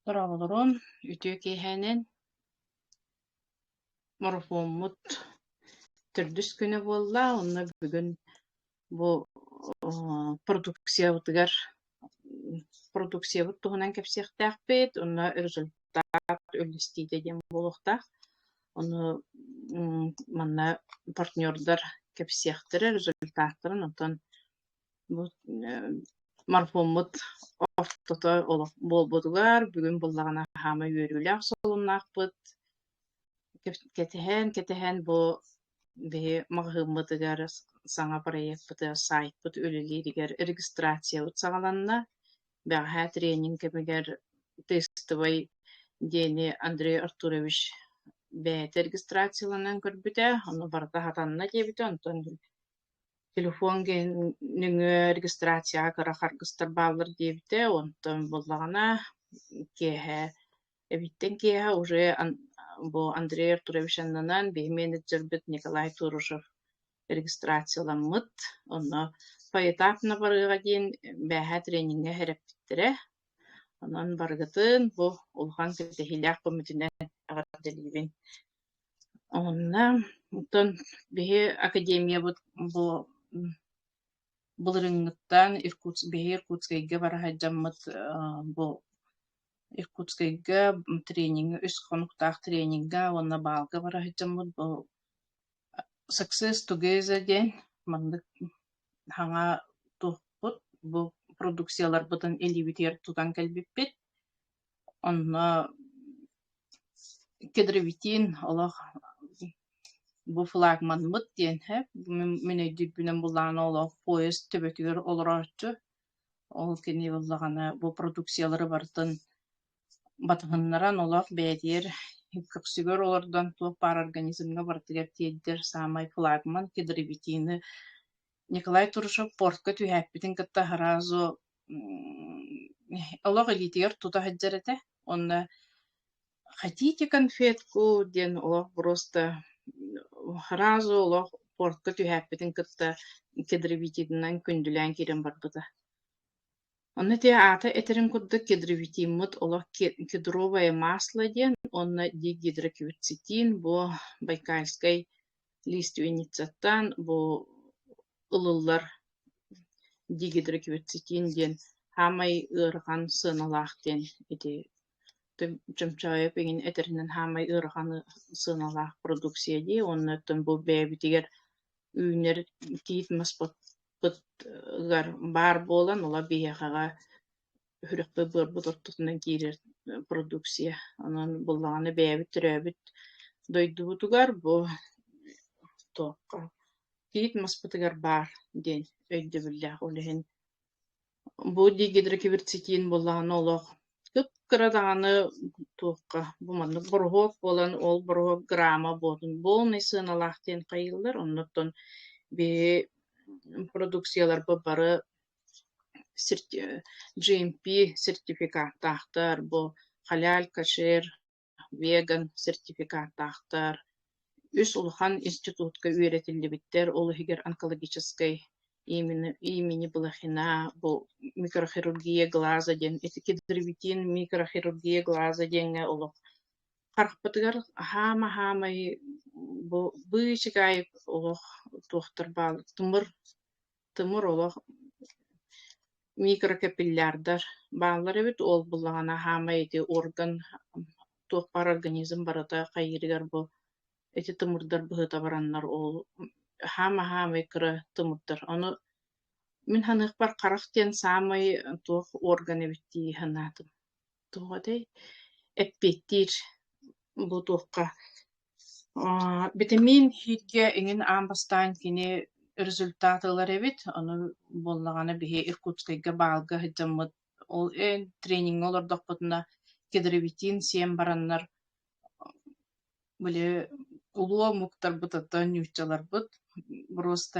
Дорооболорун, үтүө киэһээнэн. Марафоммут төрдүс күнэ буолла, онно бүгүн бу продукциябытыгар продукциябыт туһунан кэпсиэхтээхпит, онно результат үллэстиитэ диэн буолуохтаах. Ону манна партнердар кэпсиэхтэрэ результаттарын, онтон Бу марафоммут ортото олох буолбутугар бүгүн буоллаҕына хаама үөрүүлээх солуннаахпыт. Кэтэһэн-кэтэһэн бу биһи маҕаһыыммытыгар саҥа проекпытыгар сайтпыт үлэлииригэр регистрациябыт саҕаланна. Бэҕэһээ тренинг кэмигэр тестовай диэни Андрей Артурович бэйэтэ регистрацияланан көрбүтэ, ону барыта хатанна диэбитэ, онтон Телефон нөҥүө регистрацияҕа кыра харгыстар бааллар диэбитэ, онтон буоллаҕына киэһэ эбиттэн киэһэ уже бу Андрей Артурович аннынан биһи менеджербит Николай Турушев регистрацияламмыт. Онно поэтапно барыаҕа диэн бээһээ трениҥҥэ сэрэппиттэрэ. Онон барыгытын бу улахан кэтэһиилээх көмөтүнэн эҕэрдэлиибин. Онно оттон биһи академиябыт бу былырыыҥҥыттан Иркутск биһи Иркутскайга бара сылдьаммыт бу Иркутскайга тренинг үс хонуктаах тренингэ уонна баалга бара сылдьаммыт бу Success Together диэн маннык саҥа туохпут бу продукцияларбытын илиибитигэр тутан кэлбиппит. Онно кедровитин олох бу флагмаммыт диэн һэ мин өйдүүрбүнэн буллаҕына олох поезд төбөтүгэр олорооччу. Ол кини буоллаҕына бу продукциялары барытын батыһыннаран олох бэйэтигэр көхсүгэр олордон туох баар организмҥа барытыгар тиэрдэр саамай флагман кедровитины Николай Турушев портка түһээппитин кытта сразу олох илиитигэр тута сылдьар этэ. Уонна «Хотите конфетку?» диэн олох просто сразу олох портка түһээппитин кытта кедровитинынан күндүлээн киирэн барбыта. Онно ити аата этэрин курдук кедровитиммыт олох кедровое масло диэн уонна дигидрокверцетин бу Байкальскай лиственницаттан бу ылыллар дигидрокверцетин диэн саамай ыарахан сыаналаах диэн ити Чомчоойоп эҥин этэринэн саамай ыарахан сыаналаах продукция дии уонна оттон бу бэйэбитигэр үүнэр тиит маспытыгар баар буолан ыла биһиэхэҕэ сүрэхпит быарбыт ортотунан киирэр продукция. Онон буллаҕына бэйэбит төрөөбүт дойдубутугар бу туохха тиит маспытыгар баар диэн өйдөбүллээх. Ол иһин бу дигидрокверцетин буоллаҕына олох кып-кыра даҕаны туохха бу маннык бороһуок буолан ол бороһуок грамма буолтун полный сыаналаах диэн хайыыллар. Оннуттан биһи продукцияларбыт бары GMP сертификаттаахтар, бу халяль, кошер, веган сертификаттаахтар. Үс улахан институтка үөрэтиллибиттэр, ол иһигэр онкологическай имени Блохина, бу микрохирургия глаза диэн ити кедровитин микрохирургия глаза диэҥҥэ олох харахпытыгар хаама-хаамай бу быычыкаайык олох туохтар баал тымыр Тымыр олох микрокапиллярдар бааллар эбит, ол буллаҕына хаамай ити орган туох баар организм барыта хайыырыгар бу ити тымырдар быһыта бараннар ол хаама-хаамай кыра тымырдар. Ону мин саныахпар харах диэн саамай туох орган эбит дии санаатым. Туох этэй? Эппиэттиир бу туохха Битэмиин иһииргэ эҥин аан бастаан кини результат ылар эбит, ону буоллаҕына биһи Иркутскайга баалга сылдьаммыт ол трениҥҥэ олордохпутуна кедровитин сиэн бараннар били улуу омуктарбыт оттон нууччаларбыт просто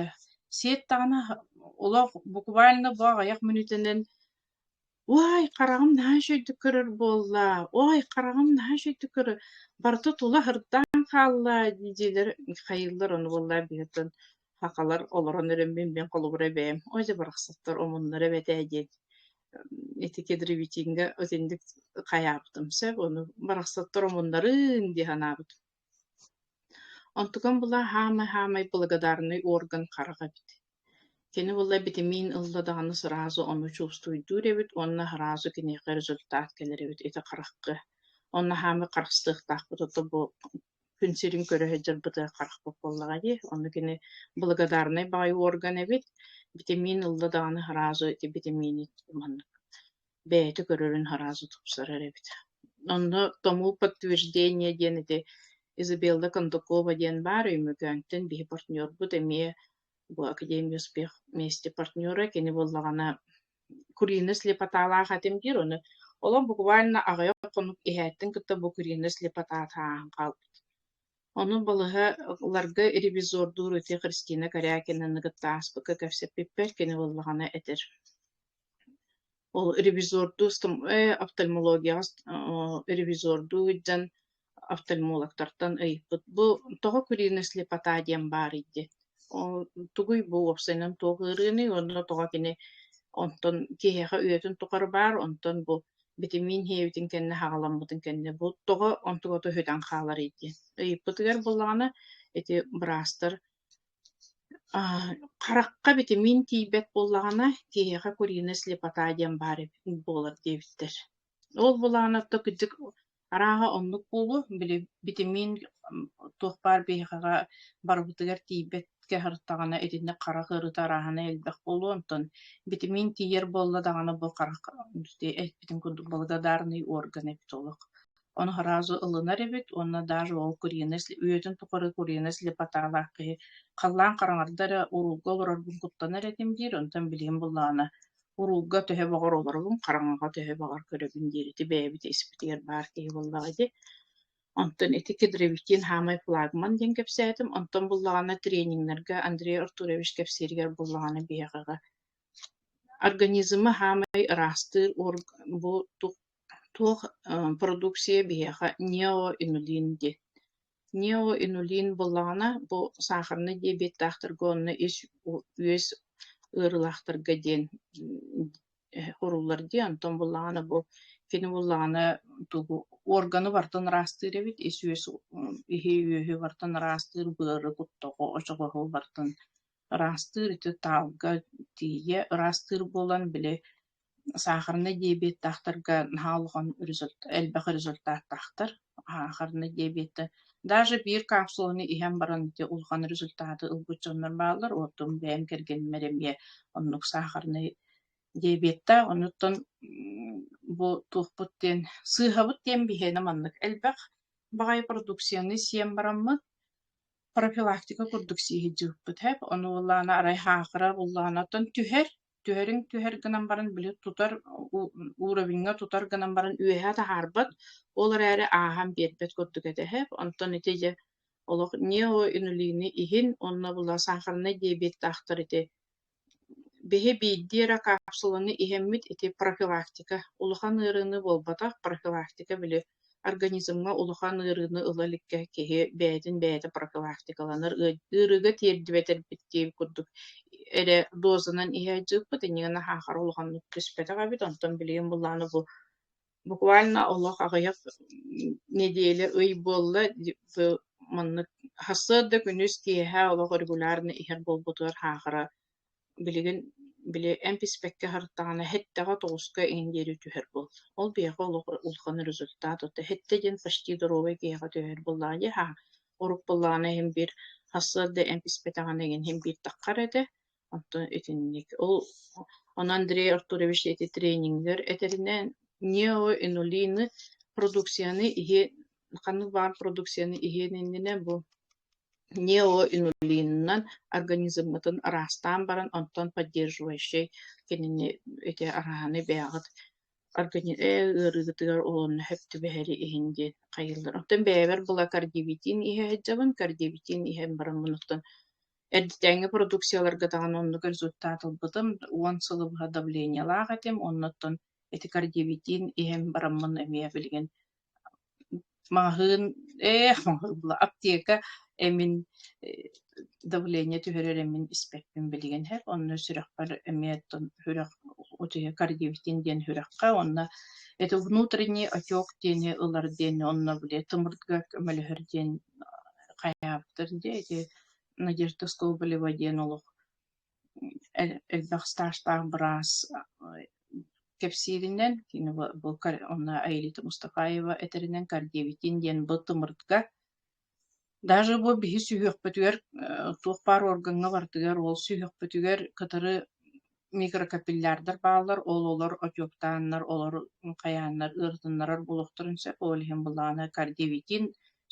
сиэт даҕаны олох буквально бу аҕыйах мүнүүтэнэн Уай, хараҕым наһаа үчүгэйдик көрөр буолла, ой, хараҕым наһаа үчүгэйдик көрөр, барыта тула сырдаан хаалла дии-диилэр хайыыллар ону буоллар биһиттэн сахалар олорон эрэммин мин холобура бэйэм, ой дьэ барахсаттар омуннара эбэтээ диэн. Ити кедровитинга итинник хайаабытым сөп, ону барахсаттар омуннарын дии санаабытым. Онтукам була хаамай-хаамай благодарный орган харах эбит. Кини була битэмиин ылла даҕаны сразу ону чувствуйдуур эбит уонна сразу киниэхэ результат кэлэр эбит ити харахха. Онно хаамай харахсыахтаахпыт ото бу күн сирин көрө сылдьарбытыгар харахпыт буоллаҕа дии. Ону кини благодарнай баҕайы орган эбит. Битэмиин ылла даҕаны сразу ити битэмиини маннык бэйэтэ көрөрүн сразу тупсарар эбит. Онно тому подтверждение диэн ити Изабелла Кондакова диэн баар Өймөкөөнтөн биһи партнербут эмиэ бу Академия успех вместе партнера кини буоллаҕына куриный слепоталаах этим диир ону олох буквально аҕыйах хонук иһээттин кытта бу куриный слепотаата ааһан хаалбыт. Ону балыһаларга ревизордуур ити Христина Корякинаны кытта ааспыкка кэпсэппиппэр кини буоллаҕына этэр Ол ревизордуу офтальмологияҕа ревизордуу сылдьан офтальмологтартан ыйыппыт: «Бу тоҕо куриная слепота диэн баарый?» диэн. Тугуй бу уопсайынан туох ыарыыный уонна тоҕо кини онтон киһиэхэ үйэтин тухары баар, онтон бу битэмиин иһиэбитин кэннэ хаҕаламмытын кэннэ бу тоҕо онтугата сүтэн хааларый диэн. Ыйыппытыгар буоллаҕына ити быраастар Харахха битэмиин тиийбэт буоллаҕына, киһиэхэ куриная слепота диэн баар буолар диэбиттэр. Ол былаана кырдьык арааһа оннук буолуо, били битэмиин туох баар биһиэхэҕэ барыбытыгар тиийбэккэ сырыттаҕына итинник харах ыарыыта арааһынай элбэх буолуо, онтон битэмиин тиийэр буолла даҕаны бу харах эппитин курдук благодарный орган эбит олох. Ону сразу ылынар эбит уонна даже ол куриная үйэтин тухары куриная слепоталаах киһи халлаан хараҥарда эрэ уруулга олорорбун куттанар этим диир, онтон билигин буллаҕына уруулга төһө баҕар олоробун, хараҥаҕа төһө баҕар көрөбүн диир ити бэйэбит испитигэр баар киһи буоллаҕа дии. Онтон ити кедровитин хаамай флагман диэн кэпсээтим, онтон буллаҕына тренингнэргэ Андрей Артурович кэпсииригэр буллаҕына биһиэхэҕэ организмы хаамай ыраастыыр бу туох продукция биһиэхэ неоинулин диэн. Неоинулин буоллаҕына, бу сахарнай диабеттаахтарга уонна ис үөс ыарыылаахтарга диэн куруллар дии. Онтон буоллаҕына бу кини буоллаҕына тугу органы барытын ыраастыыр эбит, ис үөс иһи-үөһү барытын ыраастыыр, быары, куттаҕы, очоҕоһу барытын ыраастыыр. Ити таалга тиийэ ыраастыыр буолан, били Сахарнай диабеттаахтарга наһаа улахан элбэх результаттаахтар. Сахарнай диабетта даже биир капсуланы иһэн баран ити улахан результаты ылбыт дьоннор бааллар. Оттон бэйэм кэргэммэр эмиэ оннук сахарнай диабеттаах. Онуттан бу туохпут диэн сыыһабыт диэн биһиэнэ маннык элбэх баҕайы продукцияны сиэн бараммыт профилактика курдук сииһирдьибиппит һэп. Ону буоллаҕына арай хаахыра буоллаҕына оттон түһэр түһэрин түһэр гынан баран били тутар уровеньҥа тутар гынан баран үөһэ таһаарбат, ол эрээри ааһан биэрбэт курдук этэ һэп. Онтон ити дьэ олох неоинулины иһин уонна була сахарнай диабеттаахтар ити биһи биирдии эрэ капсуланы иһэммит ити профилактика улахан ыарыыны буолбатах профилактика били организмҥа улахан ыарыыны ыла иликкэ киһи бэйэтин бэйэтэ профилактикаланар ыарыыга тиэрдибэтэрбит диэбит курдук эрэ дозанан иһээччиппит инньэ саахара улаханнык түспэтэх эбит онтон билигин былааны бу буквально олох аҕыйах нэдиэлэ ый буолла маннык сарсыарда күнүс киэһэ олох регулярно иһэр буолбутугар саахара Билигин били эмп испэккэ сырыттаҕына сэттэҕэ тоҕуска иҥин диэри түһэр буолла. Ол биһиэхэ олох улахан результат ото сэттэ диэн почти доруобай киһиэхэ түһэр буоллаҕа дии ха урут буоллаҕына иһин биир сарсыарда эмп испэтэҕинэ иҥин иһин биир таххар этэ. Онтон итинник. Ол ону Андрей Артурович ити тренингэр этэринэн неоинулины продукцияны иһи ханнык баар продукцияны иһиэн иннинэ бу Неоинулинынан организммытын ыраастаан баран, онтон поддерживающай кинини ити араһаны бэйэҕит ыарыыгытыгар уонна сөп түбэһэри иһин диэн хайыыллар. Оттон бэйэбэр була кардивитин иһэ сылдьабын, кардивитин иһэн бараммын оттон эрдэтээҥҥи продукцияларга даҕаны оннук результат ылбытым. 10 сылы быһа давлениелаах этим, оннуттан ити кардивитин иһэн бараммын эмиэ билигин маҕаһыын ээх маҕаһыын буолла аптека Эмин давление түһэрэр эмин испэппин билигин иһэр. Онно сүрэхпэр эмиэ оттон сүрэх утуйа кардиовитин диэн сүрэххэ уонна это внутренний отек диэни ылар диэн онно били тымырга көмөлөһөр диэн хайаабыттар дии ити Надежда Скоболева диэн олох элбэх стажтаах быраас кэпсииринэн кини бу онно Аэлита Мустафаева этэринэн кардиовитин диэн бу тымырга даже бу биһи сүһүөхпүтүгэр туох баар органҥа барытыгар ол сүһүөхпүтүгэр кытары микрокапиллярдар бааллар, ол олор отектааннар, олор хайааннар ыарытыннарар буолуохтарын сөп. Ол иһин былаана кардиовитин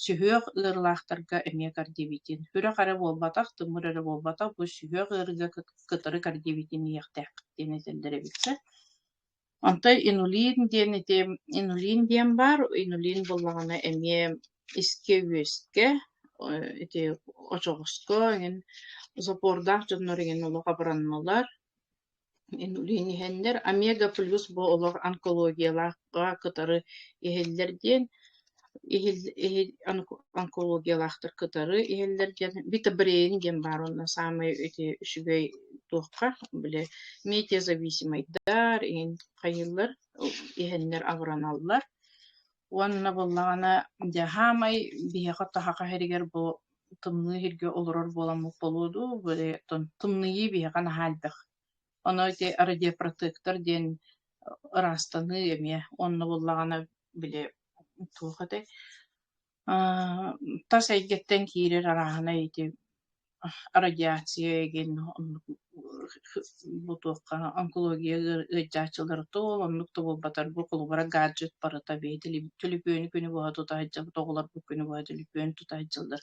сүһүөх ыарыылаахтарга эмиэ кардиовитин. Сүрэх эрэ буолбатах, тымыр эрэ буолбатах, бу сүһүөх ыарыыга кытары кардиовитин иһиэхтээххит диэн этэллэр эбит сөп. Онтон инулин диэн ити инулин диэн баар, инулин буоллаҕына эмиэ искэ-үөскэ, ити очоҕоско эҥин запордаах дьоннор эҥин олох абыранналар. Инулин иһэннэр омега плюс бу олох онкологиялаахха кытары иһиллэр диэн онкологиялаахтар кытары иһэллэр диэн витабрейн диэн баар уонна саамай ити үчүгэй туохха били метеозависимайдар иһин хайыыллар иһэннэр абыраналлар уонна буоллаҕына дьэ саамай биһиэхэ таһаҕа иһэригэр бу тымныы сиргэ олорор буоламмыт буолуо дуу били тымныйыы биһиэхэ наһаа элбэх. Ону ити радиопротектор диэн ыраастаныы эмиэ уонна буоллаҕына били туох этэй тас эйгэттэн киирэр арааһынай ити радиация игин оннук бу туохха онкология ыалдьааччылар тоол оннук да буолбатар бу холобура гаджет барыта бэйи төлөпүөнү күнү быһа тута сылдьабыт оҕолорбут күнү быһа төлөпүөн тута сылдьаллар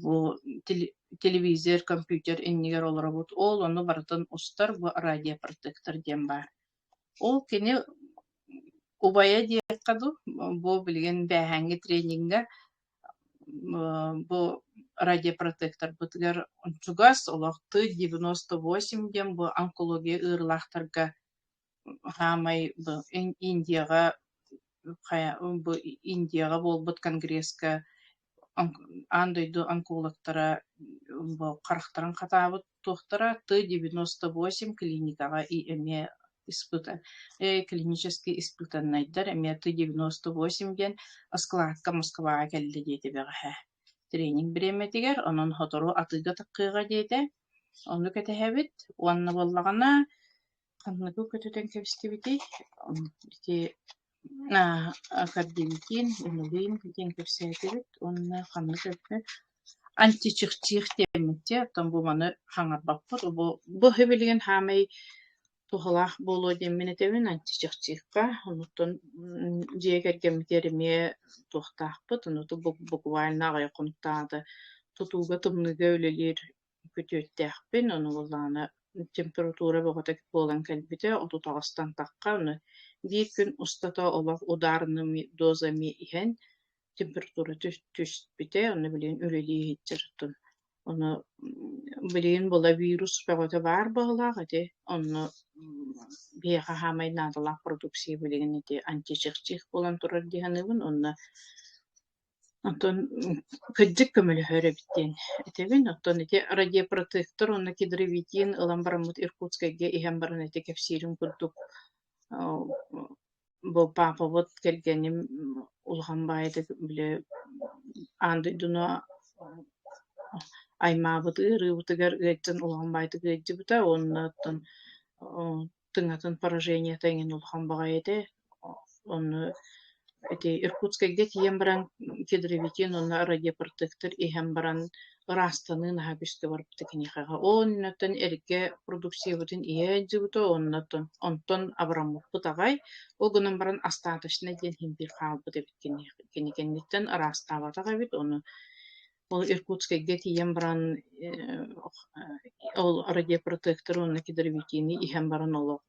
бу телевизор, компьютер иннигэр олоробут. Ол ону барытын устар бу радиопротектор диэн баар. Ол кини убайа диэххэ дуу, бу билигин бээһээҥҥи тренингэ бу радиопротекторбытыгар чугас олох Т-98 диэн бу онкология ыарыылаахтарга хаамай бу Индияҕа хайа бу Индияҕа буолбут конгресска аан дойду онкологтара бу харахтарын хатаабыт туохтара Т-98 клиникаҕа эмиэ испыта клинический испытаннайдар эмиэ Т-98 диэн ыскылаакка Москваҕа кэллэ диэтэ бэҕэһээ тренинг бириэмэтигэр онон сотору атыыга таххыаҕа диэтэ ону кэтэһэбит уонна буоллаҕына ханныгы көтүтэн кэбистибитий ити Кардинкин, Инулин диэн кэпсээтибит уонна ханнык эбитэ античихчих диэммит дии, оттон бу маны хаҥарбаппыт. Бу бу билигин хаамай туһалаах буолуо диэммин этэбин античихчихка. Онуттан дьиэ кэргэммитигэр эмиэ туохтаахпыт, ону буквально аҕыйах хонуктааҕыта тутууга тымныыга үлэлиир күтүөттээхпин, ону буоллаҕына температура бөҕөтө буолан кэлбитэ, 38-тан тахха, ону биир күн устата олох ударными дозами иһэн температура түспүтэ, ону билигин үлэлии сылдьар. Ону билигин буола вирус бөҕөтө баар быһыылаах ити, онно биһиэхэ саамай наадалаах продукция билигин ити античихчих буолан турар дии саныыбын уонна Онтон кырдьык көмөлөһөр эбит диэн этэбин. Оттон ити радиопротектор уонна кедровитин ылан бараммыт Иркутскайга иһэн баран ити кэпсиирим курдук бу паапабыт кэргэним улахан баайытык били аан дойдуну аймаабыт ыарыыбытыгар ыалдьан улахан баайытык ыалдьыбыта уонна оттон тыҥатын поражениета эҥин улахан баҕайы этэ. Онно ити Иркутскайга тиийэн баран кедровитин уонна радиопротектор иһэн баран ыраастаныы наһаа күүскэ барбыта киниэхэҕэ. Ол оннуттан эргэ продукциябытын иһэ сылдьыбыта, оннуттан онтон абыраммыппыт аҕай. Ол гынан баран остаточно диэн иһин биир хаалбыт эбит кини кэнниттэн ыраастаабатах эбит. Ону ол Иркутскайга тиийэн баран ол радиопротектор уонна кедровитины иһэн баран олох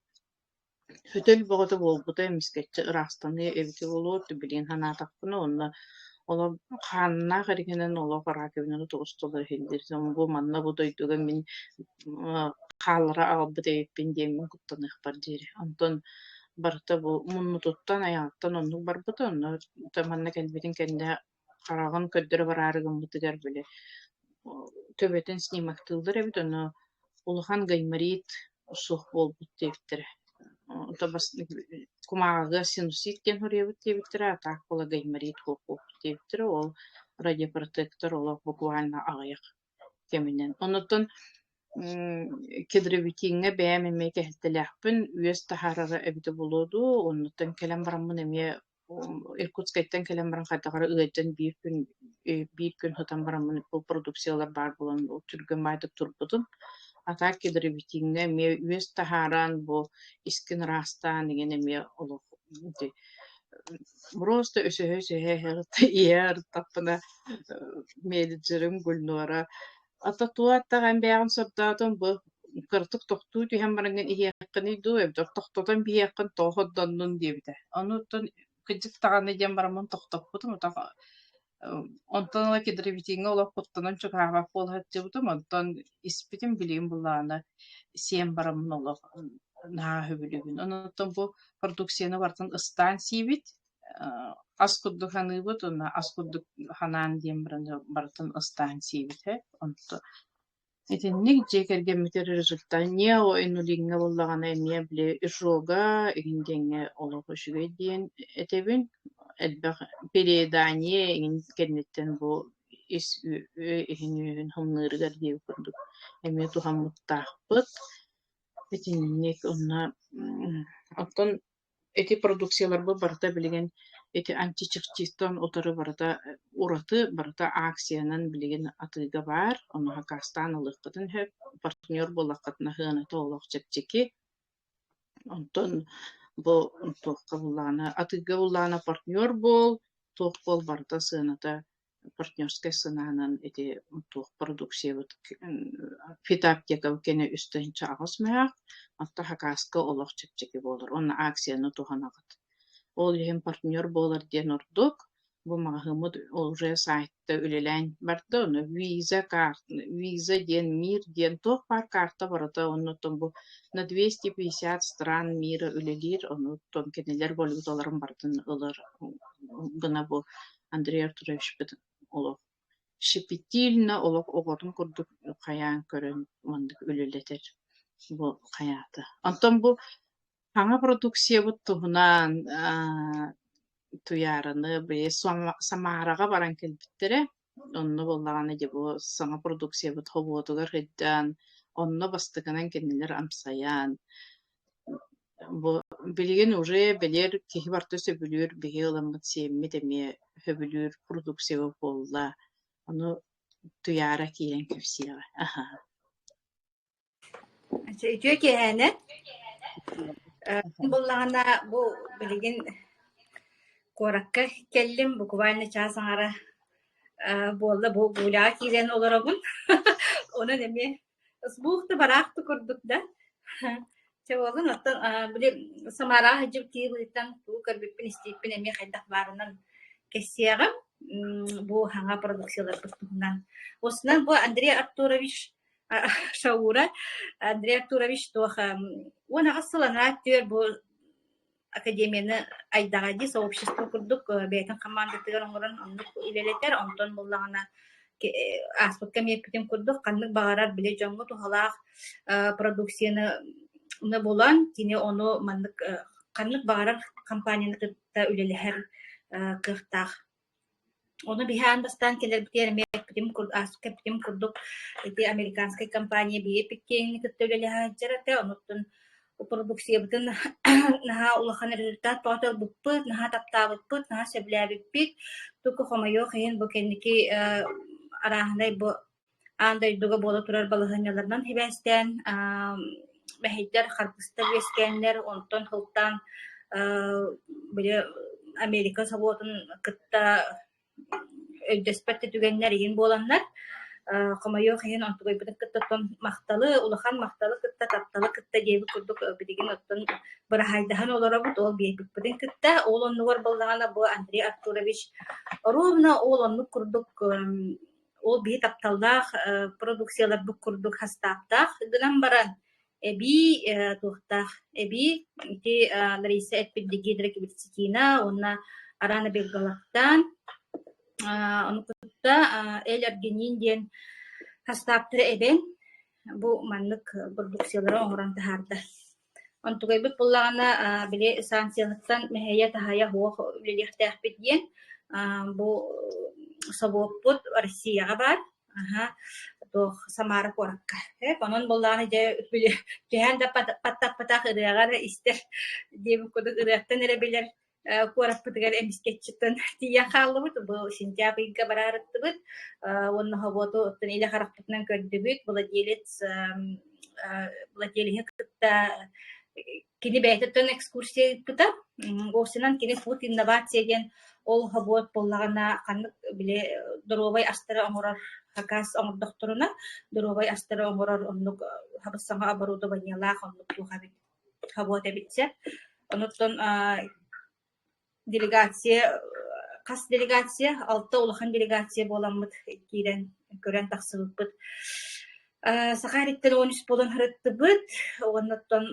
сөтөл бөҕөтө буолбута эмискэччи ыраастаныы эбитэ буолуо билигин санаатахпына уонна олох хааннаах эргинэн олох раковинаны тоҕустулар иһиллэр бу манна бу дойдуга мин хааллара аҕалбыт эбиппин диэммин куттаныахпар диэри онтон барыта бу муннутуттан айаҕыттан оннук барбыта онно манна кэлбитин кэннэ. Хараҕын көрдөрө бараары гыммытыгар били төбөтүн снимоктыыллар эбит, ону улахан гайморит суох буолбут диэбиттэрэ. Онтон кумааҕыга синусит диэн суруйабыт диэбиттэрэ, а так буола гайморит суох буолбут диэбиттэрэ. Ол радиопротектор олох буквально аҕыйах кэминэн. Онуттан кедровитиҥҥа бэйэм эмиэ кэһэлтэлээхпин, үөс таһаарара эбитэ буолуо дуу, оннуттан кэлэн бараммын эмиэ Иркутскайтан кэлэн баран хайдах эрэ ыалдьан биир күн сытан бараммын ол продукциялар баар буолан түргэн баайдык турбутум. А так кедровитиҥҥа эмиэ үөс таһааран бу искин ыраастаан игин эмиэ олох ити просто өсөһө-өсөһө иһэ ырыттахпына менеджерим Гульнура ата туох эн бэйэҕин сордоотуҥ бу кыратык тохтуу түһэн бараҥҥын иһиэххиний дуу эбэтэр тохтотон биһиэххин тоҕо сордоннун диэбитэ. Онуттан кырдьык даҕаны диэн бараммын тохтоппутум онтон ыла кедровитиҥҥа олох куттанан чугаһаабат буола сылдьыбытым. Онтон испитим билигин былаана сиэн бараммын олох наһаа сөбүлүүбүн. Онуттан бу продукцияны барытын ыстаан сиибит, ас курдук саныыбыт уонна ас курдук санаан диэн баран барытын ыстаан сиибит ээ. Онто итинник дьиэ кэргэммитигэр результат неоинулиҥҥа буоллаҕына эмиэ били изжога игин диэҥҥэ олох үчүгэй диэн этэбин. Элбэх переедание игин кэнниттэн бу ис иһин-үөһүн хамныырыгар диэбит курдук эмиэ туһаммыттаахпыт. Итинник уонна оттон ити продукцияларбыт барыта билигин ити античихтииттан утары барыта ураты, барыта акциянан билигин атыыга баар, ону хакаастаан ылыаххытын сөп, партнер буоллаххытына сыаната олох чэпчэки. Онтон бу туохха буллаҕына атыыга буллаҕына партнер буол, туох буол барыта сыаната партнерскай сынаанан ити туох продукциябыт фитоаптека кэнэ 3 8 мөһөөх, оттон хакааска олох чэпчэки буолар уонна акцияны туһанаҕыт. Ол иһин партнер буолар диэн ордук. Бу маҕаһыыммыт уже сайтта үлэлээн барда, ону виза карт, виза диэн мир диэн туох баар карта барыта оннуттан бу на 250 стран мира үлэлиир, онуттан кинилэр валюталарын барытын ылар гына бу Андрей Артуровичпыт олох щепетильно олох оҕотун курдук хайаан көрөн маннык үлэлэтэр бу хайаата. Онтон бу саҥа продукциябыт туһунан Туйаараны бэйэ Самараҕа баран кэлбиттэрэ. Онно буоллаҕына дьэ бу саҥа продукциябыт хобуотугар сылдьан, онно бастакынан кинилэр амсайан бу билигин уже бэлиэр киһи барыта сөбүлүүр, биһи ыламмыт сиэммит эмиэ сөбүлүүр продукциябыт буолла. Ону Туйаара киирэн кэпсиэҕэ. Аһа. Үтүө киэһээнэ. Буоллаҕына бу билигин куоракка кэллим, буквально чаас аҥара буолла бу Гуляҕа киирэн олоробун. Онон эмиэ сбух да бараах да курдук да. Чэ буоллун, оттон били Самараҕа сылдьыбыт киһи быһыытынан тугу көрбүппүн, истибиппин эмиэ хайдах баарынан кэпсиэҕим. Бу саҥа продукцияларбыт туһунан. Уонунан бу Андрей Артурович Шаура Андрей Артурович туох 18 сыл анараа өттүгэр бу академияны айдаҕа дии сообщество курдук бэйэтин хамаандатыгар оҥорон оннук үлэлэтэр. Онтон буллаҕына ааспыкка эмиэ эппитим курдук ханнык баҕарар били дьоҥҥо туһалаах продукцияны булан кини ону маннык ханнык баҕарар компанияны кытта үлэлэһэр кыахтаах. Ону биһи аан бастаан кэлэрбитигэр эмиэ эппитим кэппитим курдук ити американскай компания биһи эппиккиэҥни кытта үлэлэһэ сылдьар этэ. Онуттан продукциябытын наһаа улахан результат бөҕөтө ылбыппыт, наһаа таптаабыппыт, наһаа сөбүлээбиппит. Туку хомойуох иһин бу кэнники арааһынай бу аан дойдуга буола турар балаһыанньаларынан сибээстээн мэһэйдэр, харгыстар үөскээннэр, онтон сылтаан били Америка собуотун кытта өйдөспөт да түгэннэр игин буоланнар, хомойуох иһин онтугайбытын кытта оттон махталы, улахан махталы кытта, тапталы кытта диэбит курдук билигин оттон быраһаайдаһан олоробут, ол биэрбиппитин кытта. Ол оннугар буоллаҕына бу Андрей Артурович ровно ол оннук курдук ол биһи тапталлаах продукцияларбыт курдук хастааптаах гынан баран эбии туохтаах эбии ити Лариса эппит дигидрокиберцетина уонна аранабиргалактан. Ону кытта Эль-Аргинин диэн хастааптары эбэн, бу маннык продукциялары оҥорон таһаарда. Онтугайбыт буоллаҕына, били санкциялартан мэһэйэ-таһайа суох үлэлиэхтээхпит диэн, бу собуоппут Россияҕа баар, аһа, туох Самара куоракка. Онон буоллаҕына дьэ били түһээн да баттаппатах ырыаҕа эрэ истэр диэбит курдук ырыаттан эрэ билэр куораппытыгар эмискэччиттэн тиийэн хааллыбыт. Бу сентябрь ыйга бараарыттыбыт уонна собуоту оттон илэ харахпытынан көрдүбүт. Владелец владелеһи кытта кини бэйэтиттэн экскурсия ыыппыта. Уопсайынан кини Food инновация диэн ол собуот буоллаҕына ханнык били доруобай астары оҥорор хакас оҥордохторуна доруобай астары оҥорор оннук саҥа оборудованиелаах оннук туох эбит собуот эбит сөп. Онуттан делегация хас делегация алта улахан делегация буоламмыт киирэн көрөн тахсыбыппыт. Саха эриттэн 13 буолан сырыттыбыт уоннаттан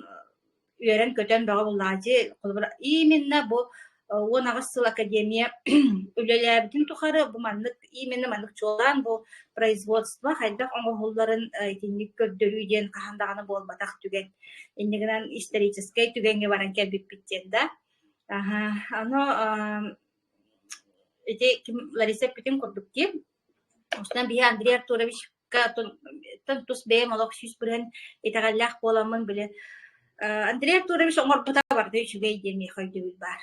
үөрэн-көтөн бөҕө буллаадьы. Холобура, именно бу 18 сыл академия үлэлээбитин тухары бу маннык именно маннык чуолаан бу производство хайдах оҥоһулларын итинник көрдөрүү диэн хаһан даҕаны буолбатах түгэн. Инньэ гынан историческай түгэҥҥэ баран кэлбиппит диэн да. Аһа, ону ити ким Лариса эппитин курдук дии. Устан биһи Андрей Артуровичка тус бэйэм олох 100% итэҕэллээх буоламмын били Андрей Артурович оҥорбута барыта үчүгэй диэн миэхэ өйдөбүл баар.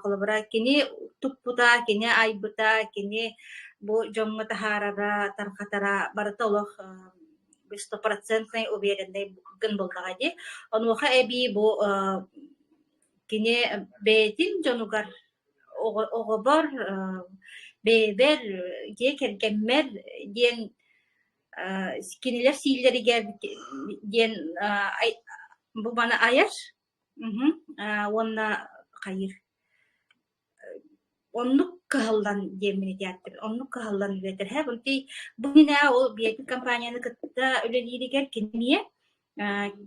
Холобура, кини туппута, кини айбыта, кини бу дьоҥҥо таһаарара, тарҕатара барыта олох стопроцентнай увереннай гын буоллаҕа дии. Онуоха эбии бу кини бэйэтин дьонугар оҕобор, бэйэбэр, дьиэ кэргэммэр диэн кинилэр сииллэригэр диэн бу маны айар уонна хайыыр оннук кыһаллан диэммин этээттим оннук кыһаллан үлэтэр бу иннинэ ол бэйэтин компанияны кытта үлэлииригэр кини эмиэ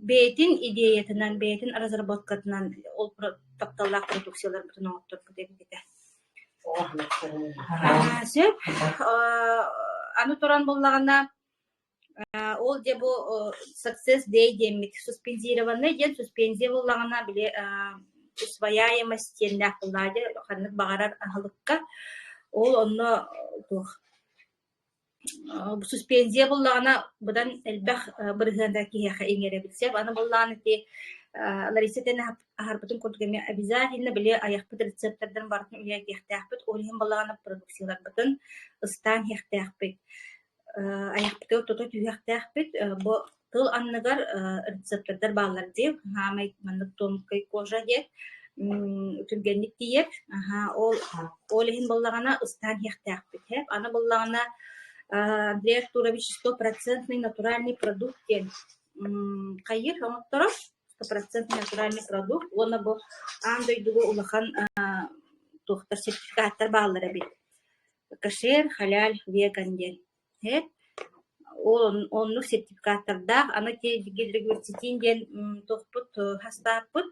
бэйэтин идеятынан бэйэтин разработкатынан ол тапталлаах продукцияларбытын оҥотторбут эбит этэ. Сөп. Аны туран буоллаҕына Ол дьэ бу Success Day диэммит суспензированный диэн суспензия буоллаҕына били усвояемость диэннээх буоллаҕа дии ханнык баҕарар аһылыкка. Ол онно туох суспензия буоллаҕына быдан элбэх бырыһыана киһиэхэ иҥэрэбит сөп. Аны буоллаҕына ити Лариса этэн аһарбытын курдук эмиэ обязательно били айахпыт рецептэрдэрин барытын үлэлэтиэхтээхпит. Ол иһин буоллаҕына продукцияларбытын ыстаан иһиэхтээхпит. Айахпытыгар тута түһүөхтээхпит. Бу тыл анныгар рецептордар бааллар дии. Хаамай маннык тонкай кожа диэн түргэнник тиийэр. Аһаа, ол ол иһин буоллаҕына ыстаан иһиэхтээхпит. Аны буоллаҕына Андрей Артурович стопроцентный натуральный продукт диэн хайыыр оҥотторор. Стопроцентный натуральный продукт уонна бу аан дойдуга улахан туохтар сертификаттар бааллар эбит. Кошер, халяль, веган диэн. Ол оннук сертификаттардаах аны гидрогерцетин диэн туохпут хастааппыт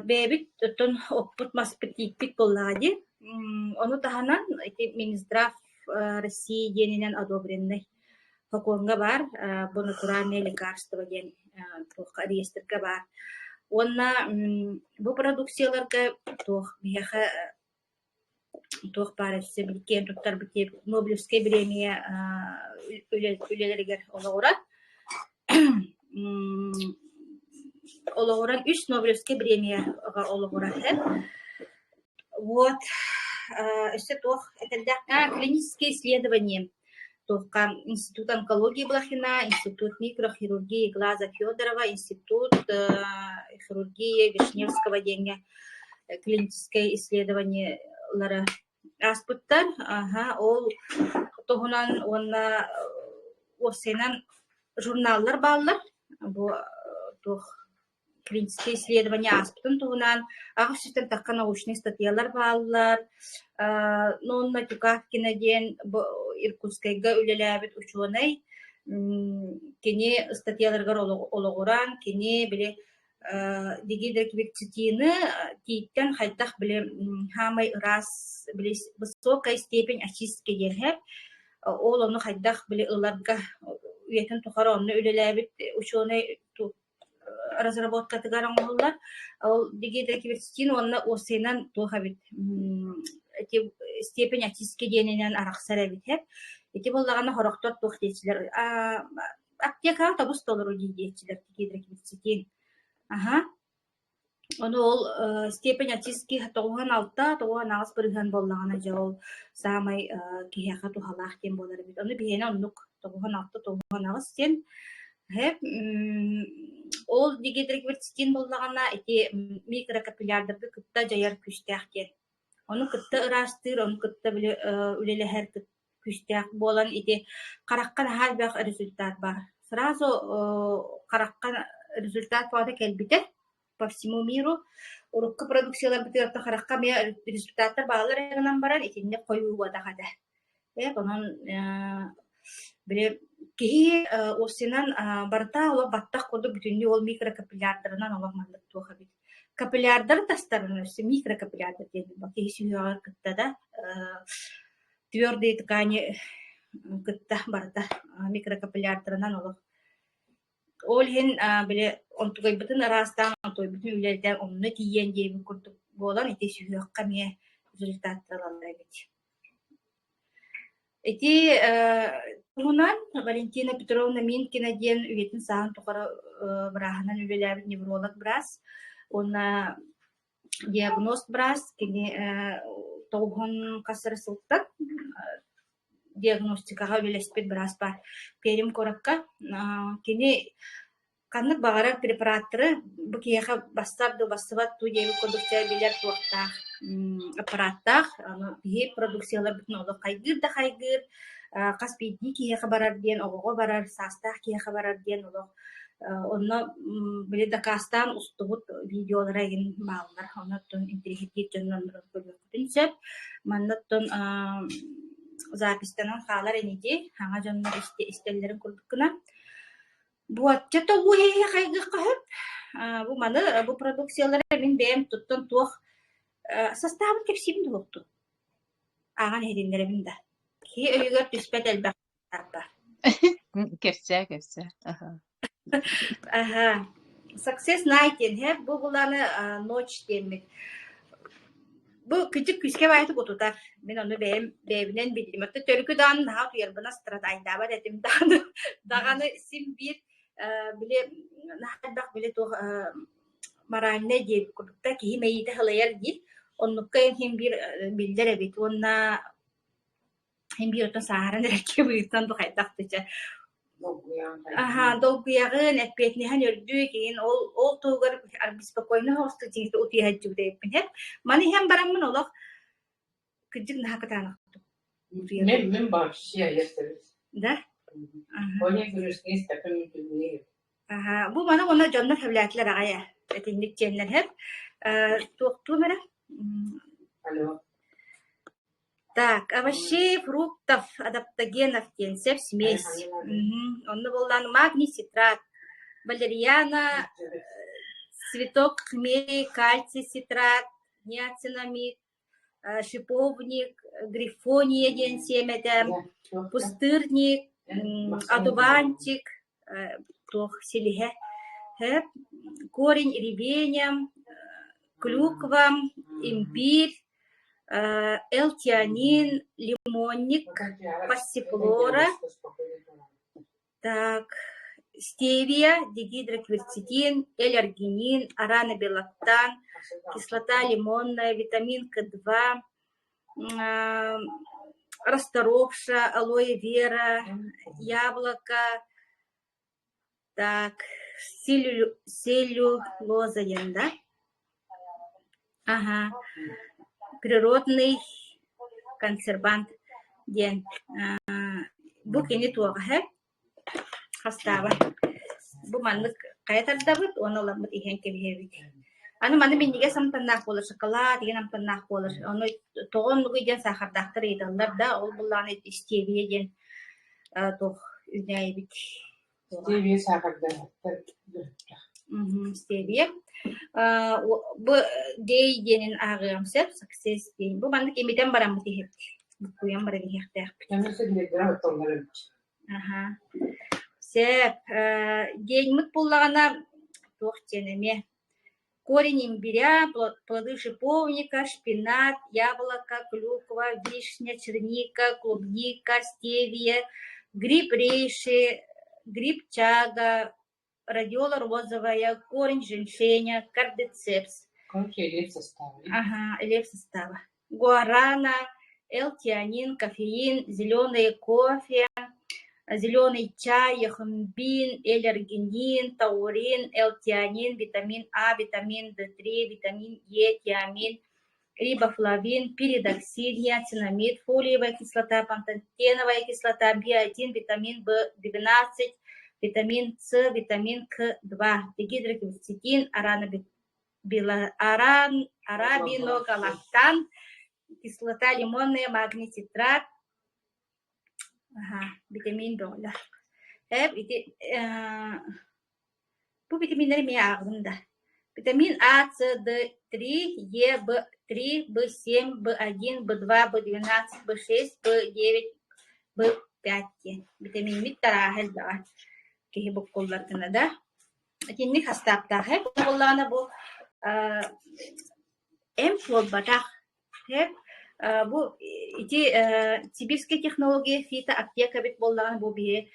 бэйэбит оттон оппут маспыт тииппит буоллаҕа дии. Ону таһынан ити Минздрав России диэнинэн одобренный сокуоҥҥа баар бу натуральное лекарство диэн туохха реестргэ баар. Уонна бу продукцияларга туох биһиэхэ туох баар өссө киэн туттарбыт Нобелевскай бириэмийэ үлэлэригэр олоҕурар. Олоҕуран үс Нобелевскай бириэмийэҕэ олоҕурар эр. Вот өссө туох этэрдээх клинические исследования туохха Институт онкологии Блохина, Институт микрохирургии Глаза Федорова, Институт хирургии Вишневского диэҥҥэ клиническэй исследованиелара ааспыттар. Аһа, ол туһунан уонна уопсайынан журналлар бааллар. Бу туох клиническэй исследование ааспытын туһунан 800-тэн тахха научнай статьялар бааллар. Нонна Тюкавкина диэн бу Иркутскайга үлэлээбит учуонай кини ыстатыйаларыгар олоҕуран, кини били дигидокверцетины Тииттэн хайдах били хаамай ыраас били высокая степень очистки диэн иһэр. Ол ону хайдах били ыларга үйэтин тухары онно үлэлээбит учуонай разработкатыгар оҥоһуллар. Ол дигидрокверцетин уонна уопсайынан туох эбит ити степень очистки диэнинэн арахсар эбит һэ. Ити буоллаҕына сорохтор туох диэччилэр аптекаҕа тобус толору дии диэччилэр дигидрокверцетин. Аһа. Ону ол степень очистки 96, 98 бырыһыан буоллаҕына дьэ ол саамай киһиэхэ туһалаах диэн буолар эбит. Ону биһиэнэ оннук 96, 98 диэн Ол дигидрокверцетин буоллаҕына ити микрокапиллярдарга кытта дьайар күүстээх диэн. Ону кытта ыраастыыр, ону кытта били үлэлэһэр күүстээх буолан ити харахха наһаа элбэх результат баар. Сразу харахха результат баҕата кэлбитэ по всему миру. Урукку продукцияларбытыгар харахха эмиэ результаттар бааллар гынан баран итинник хойуубатах этэ. Онон били киһи уопсайынан барыта олох баттах курдук бүтүннүү ол микрокапиллярдарынан олох маннык туох эбит. Капиллярдары тастарынан өссө микрокапиллярдар диэн киһи сүһүөҕэр кытта да твердые ткани кытта барыта микрокапиллярдарынан олох Ол иһин били онтугайбытын ыраастаан, онтугайбытын үлэлэтэн онно тиийэн диэбит курдук буолан ити сүһүөххэ эмиэ результаттар ылаллар эбит. Ити туһунан Валентина Петровна Минкина диэн үйэтин сааһын тухары бырааһынан үлэлээбит невролог быраас уонна диагност быраас кини тоҕуһун хас эрэ сылтан диагностикаҕа үлэлэспит быраас баар Пермь куоракка. Кини ханнык баҕарар препараттары бу киһиэхэ бассар дуу, бассыбат дуу диэбит курдук чэ билэр туохтаах аппараттаах. Аны биһи продукцияларбытын олох хайгыыр да хайгыыр, хас биирдии киһиэхэ барар диэн, оҕоҕо барар, саастаах киһиэхэ барар диэн олох онно били дакаастаан устубут видеолара игин бааллар. Онон интэриэһиргиир дьоннор көрүөххүтүн сөп. Манна оттон запистанан хаалар ини дии, саҥа дьоннор истэллэрин курдук гына. Буочча тобуу иһи хайгыахха сөп. Бу маны бу продукциялары мин бэйэм туттан туох састаабын кэпсиибин дуоктун. Ааҕан иһитиннэрэбин да. Киһи өйүгэр түспэт элбэх баар. Кэпсээ, кэпсээ. Аха. Success Night диэн һэ бу буланы ночь диэммит. Бу кырдьык күүскэ баайытык утутар. Мин ону бэйэм бэйэбинэн биллим. Оттон төрүкү даҕаны наһаа утуйарбына страдайдаабат этим даҕаны. Даҕаны син биир били наһаа элбэх били туох моральнай диэбит курдук да киһи мэйиитэ сылайар диир. Оннукка иһин биир биллэр эбит уонна Иһин биир оттон сааһыран эрэргэ быһыытынан бу хайдах да чэ Аһаа, долгуйаҕын, эппиэтинэһин үрдүк, иһин ол ол туһугар беспокойно соҕустук дьиҥитэ утуйа сылдьыбыт эбиппин һэ. Маны иһэн бараммын олох кырдьык наһаа кытаанахтык утуйабын. Мин мин вообще естебит. Да? Они грустные с такими людьми. Аһаа, бу маны уонна дьоннор сөбүлээтилэр аҕай ээ. Итинник диэннэр һэ. Э, туохтуум эрэ? Алло. Так, овощей, фруктов, адаптогенов диэн сөп смесь. Онно буоллаан магний цитрат, валериана, цветок хмели, кальций цитрат, ниацинамид, шиповник, грифония диэн сиэмэтэ, пустырник, одуванчик, туох силиһэ, корень ревеня, клюква, имбирь, Л-тианин, лимонник, пассифлора, так, стевия, дигидрокверцетин, L-аргинин, аранобелактан, кислота лимонная, витамин К2, расторопша, алоэ вера, яблоко, Так, целлюлоза диэн да? Аһа, природный консервант диэн бу кини туоҕа хастааба. Бу маннык хайа тардабыт уонна ыламмыт иһэн кэбиһэбит. Аны маны минньигэс амтаннаах буолар, шоколад деген амтаннаах буолар. Ону тоҕо оннугуй диэн саахардаахтар ыйыталлар да, ол буллаҕына стевия диэн туох үүнээйибит Стевия саахардаахтар Стевия. Бу дей диэнин ааҕыам сөп, success диэн. Бу маннык имитэн бараммыт иһэбит. Буккуйан баран иһиэхтээхпит. Аха. Сөп. Диэҥмит буллаҕына туох диэн эмиэ корень имбиря, плоды шиповника, шпинат, яблоко, клюква, вишня, черника, клубника, стевия, гриб рейши, гриб чага, радиола розовая, корень женьшеня, кардицепс. Короче, элиэп состава. Ага, элиэп состава. Гуарана, L-теанин, кофеин, зеленый кофе, зеленый чай, яхамбин, L-аргинин, таурин, L-теанин, витамин А, витамин D3, витамин Е, тиамин, рибофлавин, пиридоксин, ниацинамид, фолиевая кислота, пантотеновая кислота, биотин, витамин В12, витамин С, витамин К2, дигидрокверцетин, арабиногалактан, кислота лимонная, магний цитрат, витамин бөҕөлөр. Эп ити бу витаминнэри эмиэ ааҕабын да. Витамин А, С, Д три, Е, Б три, Б семь, Б один, Б два, Б 12, Б шесть, Б девять, Б пять диэн. Витамиммит тарааһа элбэҕэ киһи буккуллар гына да. Итинник хастааптаах буоллаҕына бу эмп буолбатах. Бу ити сибирскэй технология фитоаптека эбит буоллаҕына бу биһи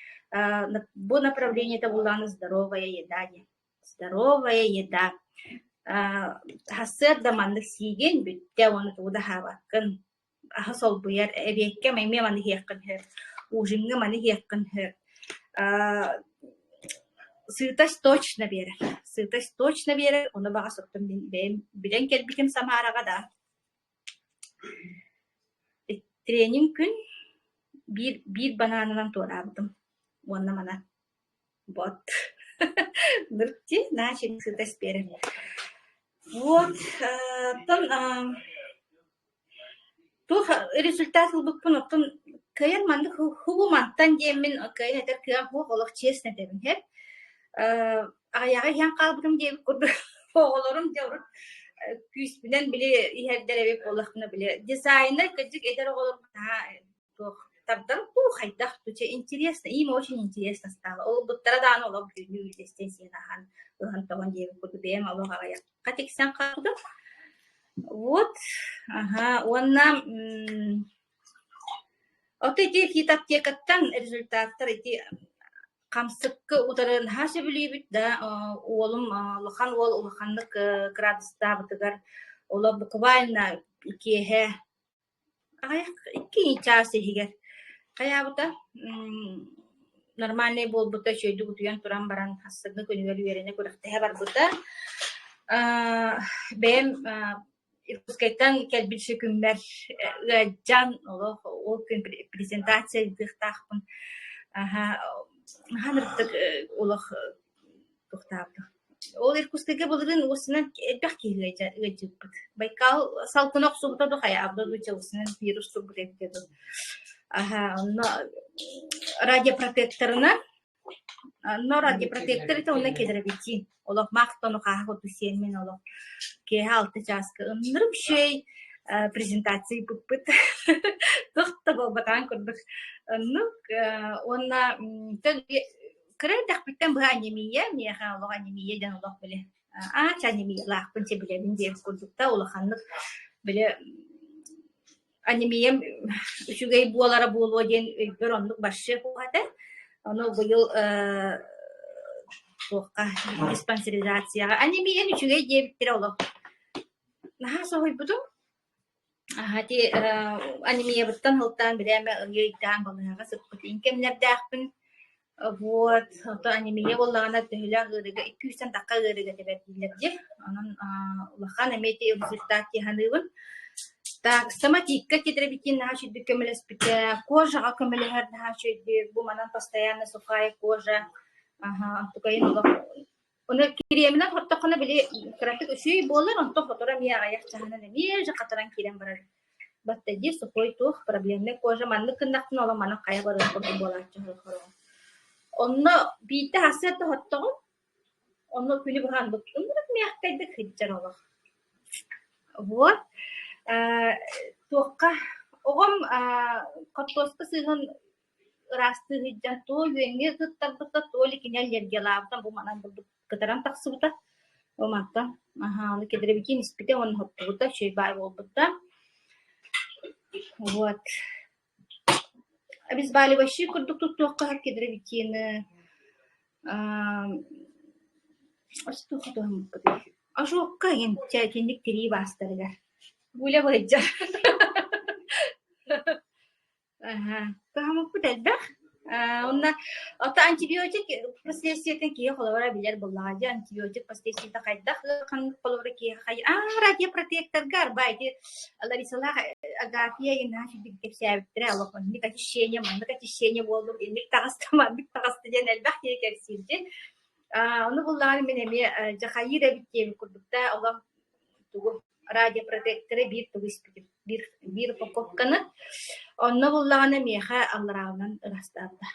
бу направлениета буоллаҕына здоровая еда диэн. Здоровая еда. Сарсыарда маннык сиигин бүттэ уонна тугу да аһаабаккын. Аһы солбуйар эбиэккэ эмиэ маны иһиэххин сөп, ужиҥҥа маны иһиэххин сөп. Сытость точно биэрэр, сытость точно биэрэр, ону баҕас оттон мин бэйэм билэн кэлбитим Самараҕа да. Тренинг күн биир биир бананынан туораабытым уонна манан вот нырти начали сытость биэрэр. Вот оттон Туох результат ылбыппын оттон кыайан маннык хубу мантан диэммин кыайан этэр кыам суох олох честно этэбин һэ. Аҕыйаҕы иһэн хаалбытым диэбит курдук оҕолорум дьэ урут күүспүнэн били иһэрдэр эбит буоллахпына били дизайнер кырдьык эдэр оҕолорбут наһаа туох тардан дуу хайдах дуу чэ интересно им очень интересно стало. Ол ылбыттара даҕаны олох бүтүннүү үллэстэн сиэн аһаан ыһан-тоҕон диэбит курдук бэйэм олох аҕыйахха тиксэн хаалбытым. Вот, аһа, уонна ото ити фитоаптекаттан результаттар ити хамсыкка утары наһаа сөбүлүүбүт да уолум улахан уол улаханнык кыраадыстаабытыгар олох буквально киэһэ Аҕыйах икки чаас иһигэр хайаабыта нормальнай буолбута, үчүгэйдик утуйан туран баран сарсыҥҥы күнүгэр үөрэнэ күрэхтэһэ барбыта. Бэйэм Иркутскайтан кэлбит күммэр ыалдьан олох ол күн презентация ыытыахтаахпын. Наһаа ынырыктык олох Туохтаабыта. Ол Иркутскайга былырыын уосунан элбэх киһи ыалдьыппыт. Байкал салгына охсубута дуу, хайаабыта дуу, чалысынан вирус турбут эбитэ дуу. Аһа, онно радиопротекторынан, онно радиопротектор это онно кедровитин. Олох махтону хааһы курдук сиэммин олох киэһэ алта чааска ыннырым үчүгэй презентация ыыппыппыт. Туох да буолбатаҕын курдук. Оннук уонна Кыра эрдэхпиттэн быһа анемия, миэхэ олох анемия диэн олох били аа анемиялаахпын чэ билэбин диэн курдук да улаханнык били анемиям үчүгэй буолара буолуо диэн өйбөр оннук вообще суох этэ. Ону быйыл туохха диспансеризацияҕа анемиян үчүгэй диэбиттэрэ олох наһаа соһуйбутум. Ити анемиябыттан сылтаан бирээмэ ыйдаан балыыһаҕа сыппыт иҥ кэмнэрдээхпин. Вот, оттон анемия буоллаҕына төһөлөөх ыарыыга икки үстэн тахха ыарыыга тэбэр дииллэр дии. Онон улахан эмиэ ити результат дии саныыбын. Так, стоматикка кедровитин наһаа үчүгдүк көмөлөспүтэ, кожаҕа көмөлөһөр наһаа үчүгэйдик, бу манан постоянно сухая кожа, аһа, онтукайын олох Ону кириэминэн хоттоххуна били кыратык үчүгэй буолар, онтон хоторо эмиэ аҕыйах чаһынан эмиэ же хатаран киирэн барар. Батта дии сухой туох проблемный кожа маннык гыннахпына олох манан хайа барыах курдук буолааччы хороҕо. Онно биирдэ сарсыарда хоттоҕум. Онно күнү быһа ынырык мээхтэйдик сылдьар олох. Вот. Туохха оҕом хортуоска сыыһын ыраастыы сылдьан то үөҥҥэ ыттарбыта, то ли кини аллергиялаабыта бу манан бурдук кытаран тахсыбыта. Ол мантан аһаа ону кедровикин испитэ уонна хоттубута, үчүгэй баай буолбута. Вот. Обезболивающий курдук туттуохха сөп кедровикины. Ожогка иһин итинник тирии баастарыгар. Гуля быһыйдьар. Кыһаммыппыт элбэх. Уонна ото антибиотик последствиетын киһи холобура билэр буоллаҕа дии. Антибиотик последствиета хайдах ыараханнык холобура киһи аа радиопротекторга арба ити Ларисалаах Агафья Игнатьевна кэпсээбиттэрэ олох оннук очищение, маннык очищение буоллум, инник таҕыста, маннык таҕыста диэн элбэх киһи кэпсиирдин. Ону буллаҕына мин эмиэ дьэ хайыыр эбит диэбит курдук да олох тугу радиопротекторы биир тугу испитим, биир, биир упаковканы. Онно буллаҕына миэхэ аллараабынан ыраастаабыта.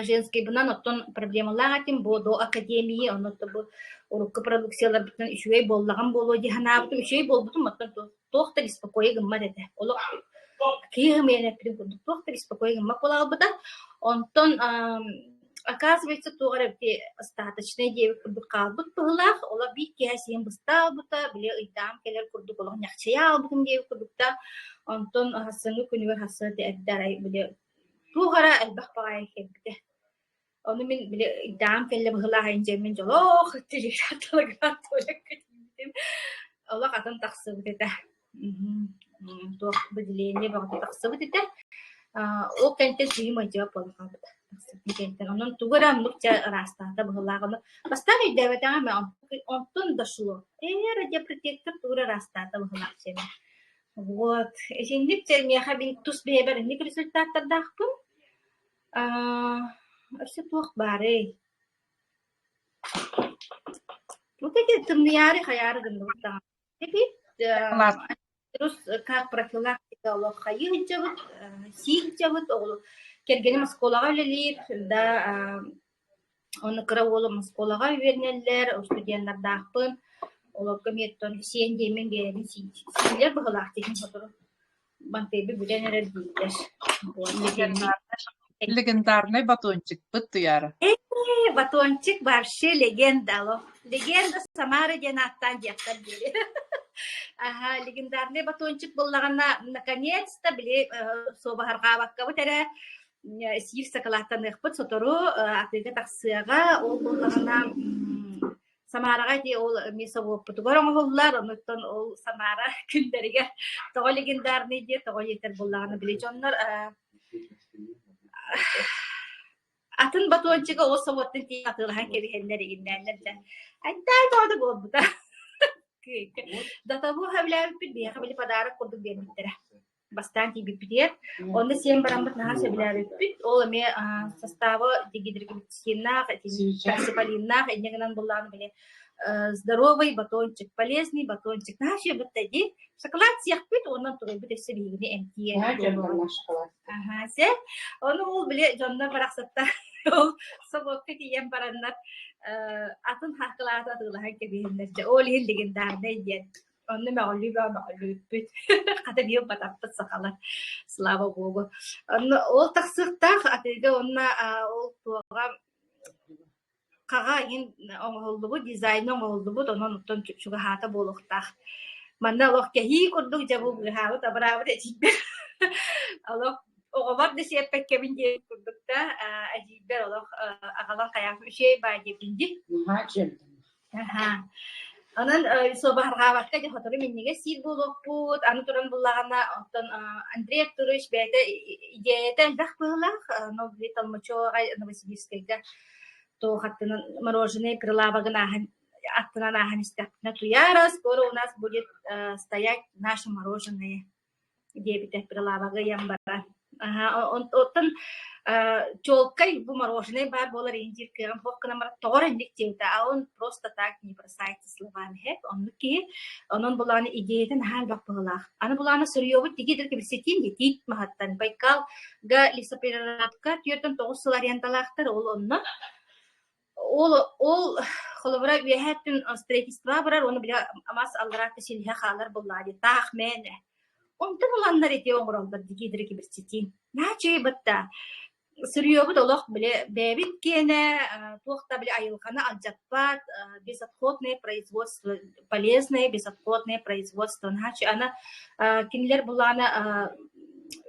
Женскийбынан оттон проблемалаах этим бу до академии, онно бу урукку продукцияларбытынан үчүгэй буоллаҕым буолуо дии санаабытым. Үчүгэй буолбутум оттон туох да беспокойа гыммат этэ. Олох киһи ымыйан эппитин курдук туох да беспокойа гыммат буола хаалбыта. Онтон оказывается туох эрэ ити остаточнай диэбит курдук хаалбыт быһыылаах. Олох биир киэһэ сиэн быста аалбыта, били ыйдаам кэлэр курдук олох ньахчайа аалбытым диэбит курдук да. Онтон сарсыҥҥы күнүгэр сарсыарда эрдэ арай били туох эрэ элбэх баҕайы кэлбитэ. Ону мин били ыйдаам кэллэ быһыылаах дьиэммин дьолоох телеграм туалекка тиийбитим. Олох атын тахсыбыт этэ. Туох выделение бөҕөтө тахсыбыт этэ. Ол кэнтэн сиһим ыйдьыга буолан хаалбыта. Тахсыбыт кэнтэн. Онон тугу эрэ оннук дьэ ыраастаата быһыылаах. Ону бастаан өйдөөбөтөҕүм онтон дошло. Ээ, радиопротектор тугу эрэ ыраастаата быһыылаах дьиэмэ. Вот. Итинник дьэ миэхэ мин тус бэйэбэр инник результаттардаахпын. Аа, өссө туох баарый? Вот эти тымныйаары хайаары гынныбыт даҕаны. Вирус как профилактика олох хайыы сылдьабыт, сии сылдьабыт, оҕолор кэргэним оскуолаҕа үлэлиир, да ону кыра уолум оскуолаҕа үөрэнэллэр, студеннардаахпын, олорго эмиэ оттон сиэн диэммин биэрэбин сиилэр быһыылаах диэхин сотору Мантыйбы бүтэн эрэр дииллэр. Легендарный батончикпыт Туйаара. Ээ, батончик вообще легенда олох. Легенда Самара диэн ааттаан диэхтэр диэри. Аха, легендарный батончик буоллаҕына, наконец-то били суобаһарҕаабаккабыт эрэ сиир сакалааттаныахпыт сотору атыыга тахсыаҕа. Ол буоллаҕына Самараҕа ити ол эмиэ собуоппутугар оҥоһуллар, онуттан ол Самара күннэригэр тоҕо легендарный диye тоҕо диэтэр буоллаҕына били дьоннор атын батончига ол собуоттан тиийэн атыылаһан кэбиһэннэр игиннээннэр да айдаан бөҕөтө буолбута. До того сөбүлээбиппит биһиэхэ били подарок курдук биэрбиттэрэ. Бастаан тиийбиппитигэр. Онно сиэн бараммыт наһаа сөбүлээбиппит. Ол эмиэ состава дигидроглициннаах, таксиполиннаах, инньэ гынан буллаҕына били здоровый батончик, полезный батончик. Наһаа үчүгэй дии. Шоколад сиэхпит, онон туруйбут өссө биһигини эмтиир. Аһаа, сэ. Ону ол били дьоннор барахсаттар ол собуокка тиийэн бараннар атын шоколады атыылаһан кэбиһэннэр. Дьэ, ол иһин легендарнай диэн. Онно мөҕүллүү бөҕө мөҕүллүбүппүт. Хата биир батаппыт сахалар. Слава богу. Онно ол тахсыахтаах атыыга уонна ол туоҕа хаҕа иһин оҥоһуллубут, дизайна оҥоһуллубут, онон оттон чугаһаата буолуохтаах. Манна олох кэһии курдук дьэ бу быыһаабыт, абыраабыт эдьиийбэр олох оҕобор да сиэппэккэбин диэбит курдук да эдьиийбэр олох аҕалан хайаан үчүгэй баа диэбитин дии. Аһаа. Онон суобаһырҕаабакка дьэ сотору минньигэс сиир буолуохпут. Аны туран буллаҕына, оттон Андрей Артурович бэйэтэ идиэйэтэ элбэх быһыылаах. Новый Толмачеваҕа Новосибирскайга туох аттынан мороженое прилавогын ааһан аттынан ааһан истэхпинэ Туяра, скоро у нас будет стоять наше мороженое диэбитэ прилавогы ыйан баран. Оттон чуолкай бу мороженое баар буолар иһин диир кыаҕым суох гынан баран тоҕо эрэ инник диэбитэ, а он просто так не бросается словами һэп оннук киһи. Онон булааны идеятын наһаа элбэх быһыылаах. Аны булааны суруйуобут тигиидэр кэбисэтиин дии тиит маһыттан Байкалга лесопереработка 49 сыл арендалаахтар ол онно. Ол ол холобура үөһээ өттүн строительство барар уонна били мас аллараа өттө силиһэ хаалар буоллаҕа дии таах мээнэ. Онтон ыланнар ити оҥороллор дигидрикибирситин. Наһаа үчүгэй батта. Сырьёбут олох били бэйэбит киэнэ туох да били айылҕаны алдьаппат безотходное производство полезное безотходное производство наһаа үчүгэй. Аны кинилэр булаана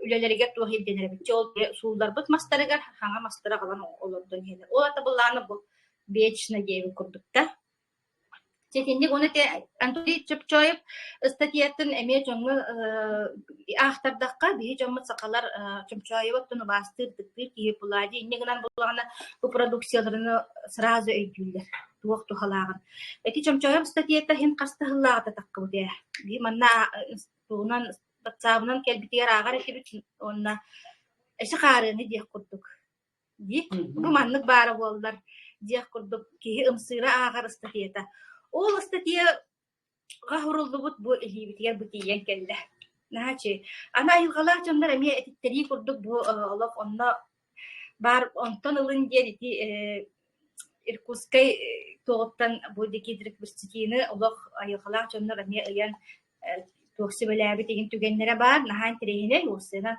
үлэлэригэр туох ирдэнэр эбит. Ол суулларбыт мастарыгар хаҥа мастары аҕалан олордон иһэллэр. Ол ата былаана бу вечно диэбит курдук да. Дьэ итинник ону ити Анатолий Чопчоев ыстатыйатын эмиэ дьоҥҥо аахтардахха, биһи дьоммут сахалар Чомчоевы оттон убаастыыр, ытыктыыр киһи буолаа дии. Инньэ гынан буоллаҕына бу продукцияларын сразу өйдүүллэр туох туһалааҕын. Ити Чомчоев ыстатыйата иһин хас да сыллааҕыта таххыбыт ээ. Биһи манна тугунан батсаабынан кэлбитигэр ааҕар этибит уонна эчи хаарыаны диэх курдук дии. Бу маннык баара буоллар диэх курдук киһи ымсыыра ааҕар ыстатыйата. Ол ыстатыйаҕа суруллубут бу илиибитигэр бу тиийэн кэллэ. Наһаа үчүгэй. Аны айылҕалаах дьоннор эмиэ этиттэрии курдук бу олох онно баар онтон ылын диэн ити Иркутскай туоҕуттан бу дикидрикбирситиини олох айылҕалаах дьоннор эмиэ ыйан туох сүбэлээбит игин түгэннэрэ баар, наһаа интэриэһинэй уопсайынан.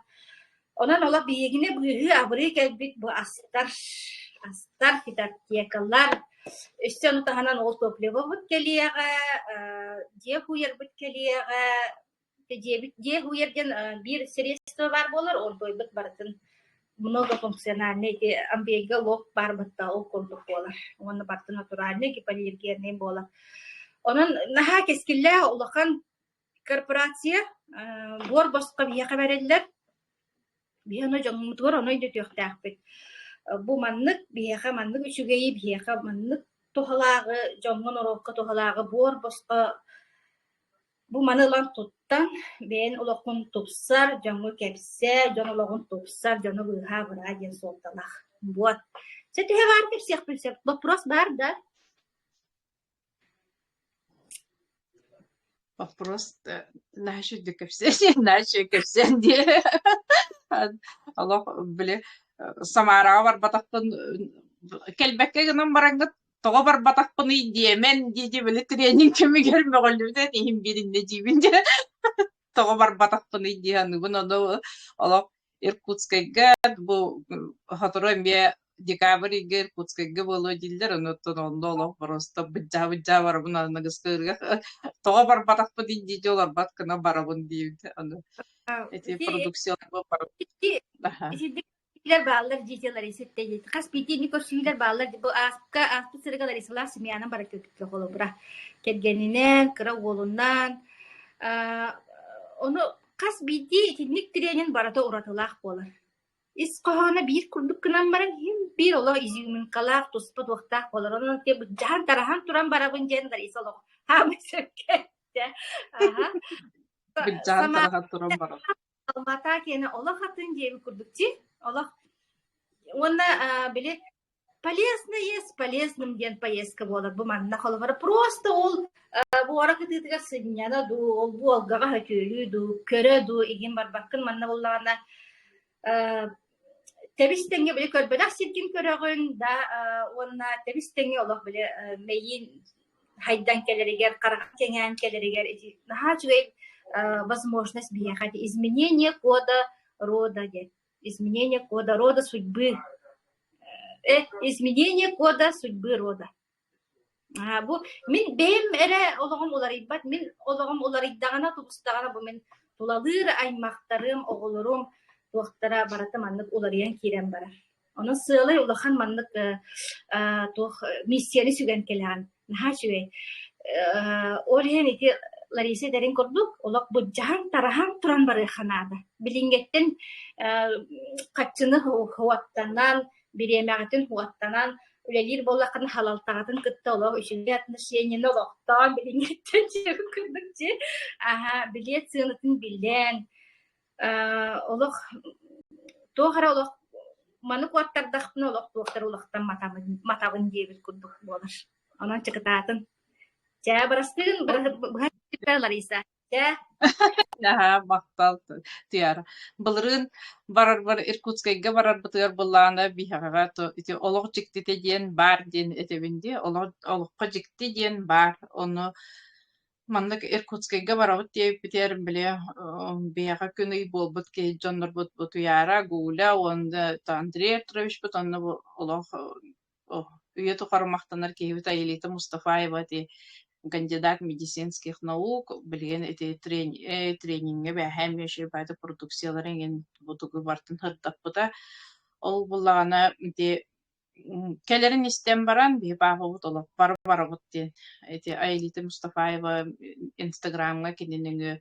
Онон олох биһигини быыһыы-абырыы кэлбит бу астар, астар, фитоаптекалар, өссө ону таһынан ол топливобут кэлиэҕэ, дьиэ кууйарбыт кэлиэҕэ, дьиэбит дьиэ кууйар диэн биир средство баар буолар, онтуойбут барытын многофункциональный ити амбиега луох баар батта ол курдук буолар уонна барыта натуральный гипоаллергенный буолар. Онон наһаа кэскиллээх улахан корпорация буор босхо биһиэхэ бэриллэр. Биһи ону дьоммутугар ону өйдөтүөхтээхпит. Бу маннык биһиэхэ маннык үчүгэйи, биһиэхэ маннык туһалааҕы, дьоҥҥо норуокка туһалааҕы буор босхо Бу маны ылан туттан, бэйэн олоххун тупсар, дьоҥҥо кэпсээ, дьон олоҕун тупсар, дьону быыһаа-абыраа диэн суолталаах. Вот. Чэ төһө баар кэпсиэхпин сөп. Вопрос баар да? Вопрос наһаа үчүгэй кэпсээн, наһаа үчүгэй кэпсээн диэ. Олох били Самараҕа барбатахпын кэлбэккэ гынан бараҥҥыт тоҕо барбатахпыный диэмэн дии били тренинг кэмигэр мөҕүллүбүтэ иһин биэриннэ диибин дьэ тоҕо барбатахпыный дии саныыбын ону олох Иркутскайга бу сотору эмиэ декабрь ыйга Иркутскайга буолуо дииллэр онуттан онно олох просто быдьаа-быдьаа барабын аныгыскыырга тоҕо барбатахпыный дии дии олорбот гына барабын диибит ону ити продукцияларбын Итинник Көрсүһүүлэр бааллар дии Лариса эттэ Хас биирдии көрсүһүүлэр бааллар бу ааспыкка ааспыт сырыга Ларисалаах семьянан бара кэлбиттэр холобура кэргэнинэн кыра уолунаан ону хас биирдии итинник тренинг барыта уратылаах буолар ис хоһооно биир курдук гынан баран иһин биир олох изюминкалаах туспа туохтаах буолар онон дьаһан тараһан туран барабын диэн Лариса олох хаамай сөпкө эттэ аха Быдьаан тараһан туран баран. Алмата киэнэ олох атын диэбит курдук дии. Олох уонна били полезное с полезным диэн поездка буолар бу манна холобура просто ол буора кытыытыгар сынньана дуу, ол буолгаҕа хөтүөлүү дуу, көрө дуу игин барбаккын манна буллаҕына тэбис тэҥҥэ били көрбөтөх сиргин көрөҕүн да уонна тэбис тэҥҥэ олох били мэйиин хайдан кэлэригэр, хараҕа кэҥээн кэлэригэр ити наһаа үчүгэй возможность биһиэхэ ити изменение кода рода диэн изменение кода рода судьбы изменение кода судьбы рода бу мин бэйэм эрэ олоҕум уларыйбат мин олоҕум уларыйдаҕына тубустаҕына бу мин тулалыыр аймахтарым оҕолорум туохтара барыта маннык уларыйан киирэн барар Онон сыалай улахан маннык туох миссияны сүгэн кэлэҕин. Наһаа үчүгэй. Ол иһин ити Лариса этэрин курдук, олох былдьаһан, тараһан туран барыахха наада. Билиҥҥэттэн хаччыны хуоттанан, бириэмэҕитин хуоттанан үлэлиир буоллаххына халалтаҕытын кытта олох үчүгэй отношениены олохтоон билиҥҥэттэн курдук дии. Аһа, билиэт сыанатын билэн, олох туох эрэ олох маны куоттардахпына олох туохтар улахтан матабын матабын диэбит курдук буолар. Онон чыкытаатын. Чээ, бырастыгын быһа Лариса. Дьэ, Наһаа махтал Туйаара. Былырыын барарбар Иркутскайга барарбытыгар былаана биһиэхэҕэ то ити олох дьиктитэ диэн баар диэн этэбин дии. Олох олоххо дьикти диэн баар. Ону маннык Иркутскайга барабыт диэбиппитигэр били биһиэхэ күн ый буолбут киһи дьоннорбут бу Туйаара, Гуля уонна Андрей Петровичпыт онно бу олох үйэ тухары махтанар киһибит Аэлита Мустафаева ити кандидат медицинских наук, билигин ити трениҥҥэ бээһээ эмиэ үчүгэй продукциялары эҥин бу тугу барытын сырдаппыта. Ол буллаҕына ити кэлэрин истэн баран биһи баабабыт олох бары барабыт диэн ити Аэлита Мустафаева Инстаграмҥа кини нөҥүө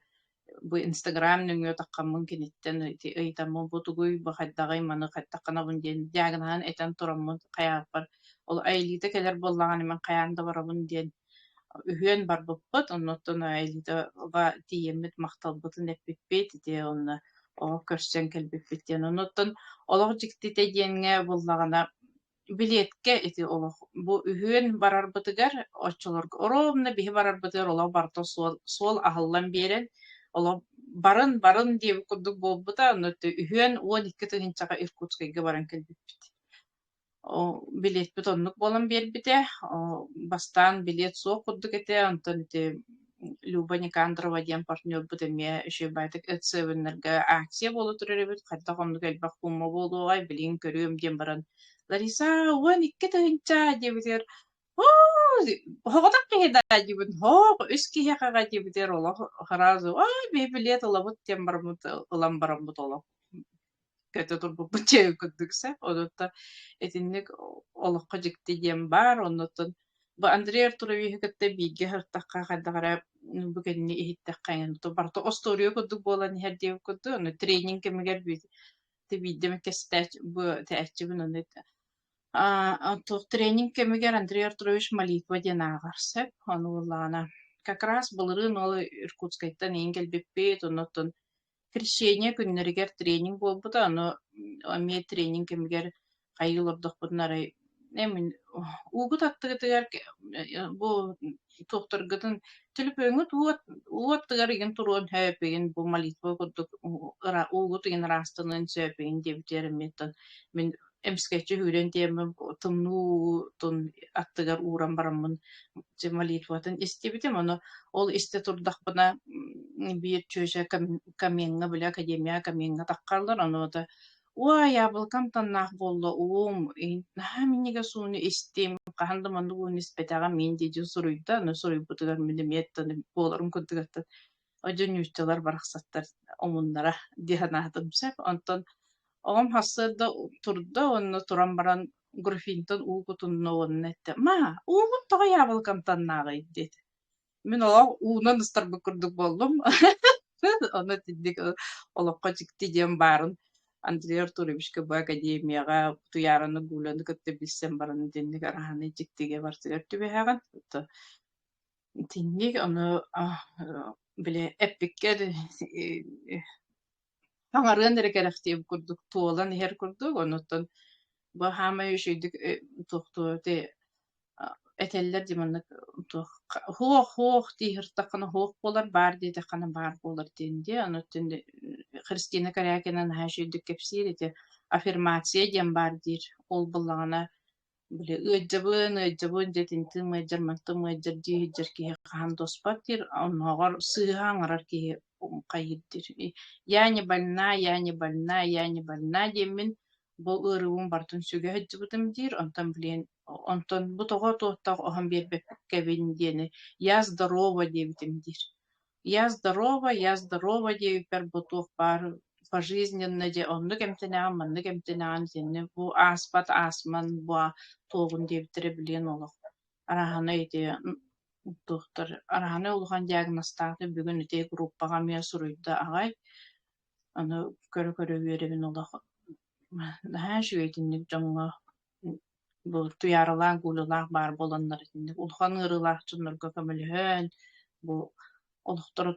бу Инстаграм нөҥүө таххаммын киниттэн ити ыйытаммын бу тугуй, бу хайдаҕый, маны хайдахханабын диэн диагноһын этэн тураммын хайааппар ол Аэлита кэлэр буоллаҕына мин хайаан да барабын диэн үһүөн барбыппыт. Оннуттан Аэлитаҕа тиийэммит махталбытын эппиппит ити онно оҕо көрсөн кэлбиппит диэн. Оннуттан олох дьиктитэ диэҥҥэ буоллаҕына Билиэткэ ити олох бу үһүөн барарбытыгар оччолорго оруобуна биһи барарбытыгар олох барыта суол суол аһыллан биэрэн олох барын барын диэбит курдук буолбута онно үһүөн 12 тыһыынчаҕа Иркутскайга баран кэлбиппит. О билиэппит оннук буолан биэрбитэ. О бастаан билиэт суох курдук этэ, онтон ити Люба Никандрова диэн партнербут эмиэ үчүгэйдик ЭЦВ-нэргэ акция буола турар эбит, хайдах оннук элбэх пуумма буолуоҕай, билигин көрүөм диэн баран Лариса 12 тыһыынча диэбитигэр оо оҕотох киһи даа диибин һоох үс киһиэхэ диэбитигэр олох сразу ой биһи билиэт ылабыт диэн бараммыт ылан бараммыт олох көтө турбуппут дьиэ курдук сөп. Онуота итинник олоххо дьикти диэн баар. Оннуттан бу Андрей Артуровиһы кытта бииргэ сырыттахха хайдах эрэ бу кэнни иһиттэххэ барыта остуоруйа курдук буолан иһэр диэбит курдук. Ону тренинг кэмигэр биирдэ эмэ кэстээч бу этээччибин ону туох тренинг кэмигэр Андрей Артурович молитва диэн ааҕар сөп. Ону буоллаҕына как раз былырыын ол Иркутскайтан иһин кэлбиппит, оннуттан Крещение күннэригэр тренинг буолбута, ону эмиэ тренинг кэмигэр хайыы олордохпутуна арай мин уугут аттыгытыгар бу туохтаргытын төлөпүөҥҥүт уу аттыгар игин туруон сөп игин бу молитва курдук уугут игин ыраастаныан сөп игин диэбитигэр эмиэ мин эмискэччи сүүрэн тиийэммин тымныы уутун аттыгар ууран бараммын молитватын истибитим. Ону ол истэ турдахпына биир чүөчэ камиҥҥа били академия камиҥҥа таххаллар ону уой яблокам таннаах буолла уум наһаа минньигэс ууну истим хаһан да маннык ууну испэтэҕим мин дии суруйда ону суруйбутугар мин эмиэ буоларын курдугаттан Одьу нууччалар барахсаттар омуннара дии санаатым сөп. Онтон оҕом сарсыарда турда уонна туран баран графинтан уу кутунна уонна эттэ: «Маа, уубут тоҕо яблокамтаннааҕый?» диэтэ. Мин олох уунан ыстарбыт курдук буоллум. Ону итинник олоххо дьикти диэн баарын Андрей Артуровичка бу академияҕа Туйаараны Гуляны кытта билсэн баран итинник араһаны дьиктигэ барытыгар түбэһэҕин. Итинник ону били эппиккэр хаҥарыан эрэ кэрэхтиэм курдук туолан иһэр курдук онуттан бу хаамай үчүгэйдик туохтуу ити этэллэр дии маннык туох һуох-һуох дии сырыттаххына һуох буолар, баар диэтэххинэ баар буолар диэн дии. Онуттан Христина Корякина наһаа үчүгэйдик кэпсиир ити аффирмация диэн баар диир. Ол буоллаҕына Били ыалдьабын, ыалдьабын дьэ итинтим ыалдьар, мантым ыалдьар дии сылдьар киһи хаһан да оспот диир, оннооҕор сыыһа аҥарар киһи хайыыр диир. Я не больна, я не больна, я не больна диэммин бу ыарыыбын барытын сүгэ сылдьыбытым диир, онтон блин онтон бу тоҕо туохтаах оһон биэрбэппиккэбин диэни я здорова диэбитим диир. Я здорова, я здорова диэбиппэр бу туох баар пожизненно дьэ оннук эмтэнэҕин, маннык эмтэнэҕин итиннэ бу ааспат аасман бу туоҕун диэбиттэрэ билиэн олох арааһынай ити туохтар арааһынай улахан диагнозтаахтар бүгүн ити группаҕа эмиэ суруйда аҕай ону көрө-көрө үөрэбин олох наһаа үчүгэй итинник дьоҥҥо Бу Туйааралаах, Гулялаах баар буоланнар итинник улахан ыарыылаах дьоннорго көмөлөһөн, бу олохторо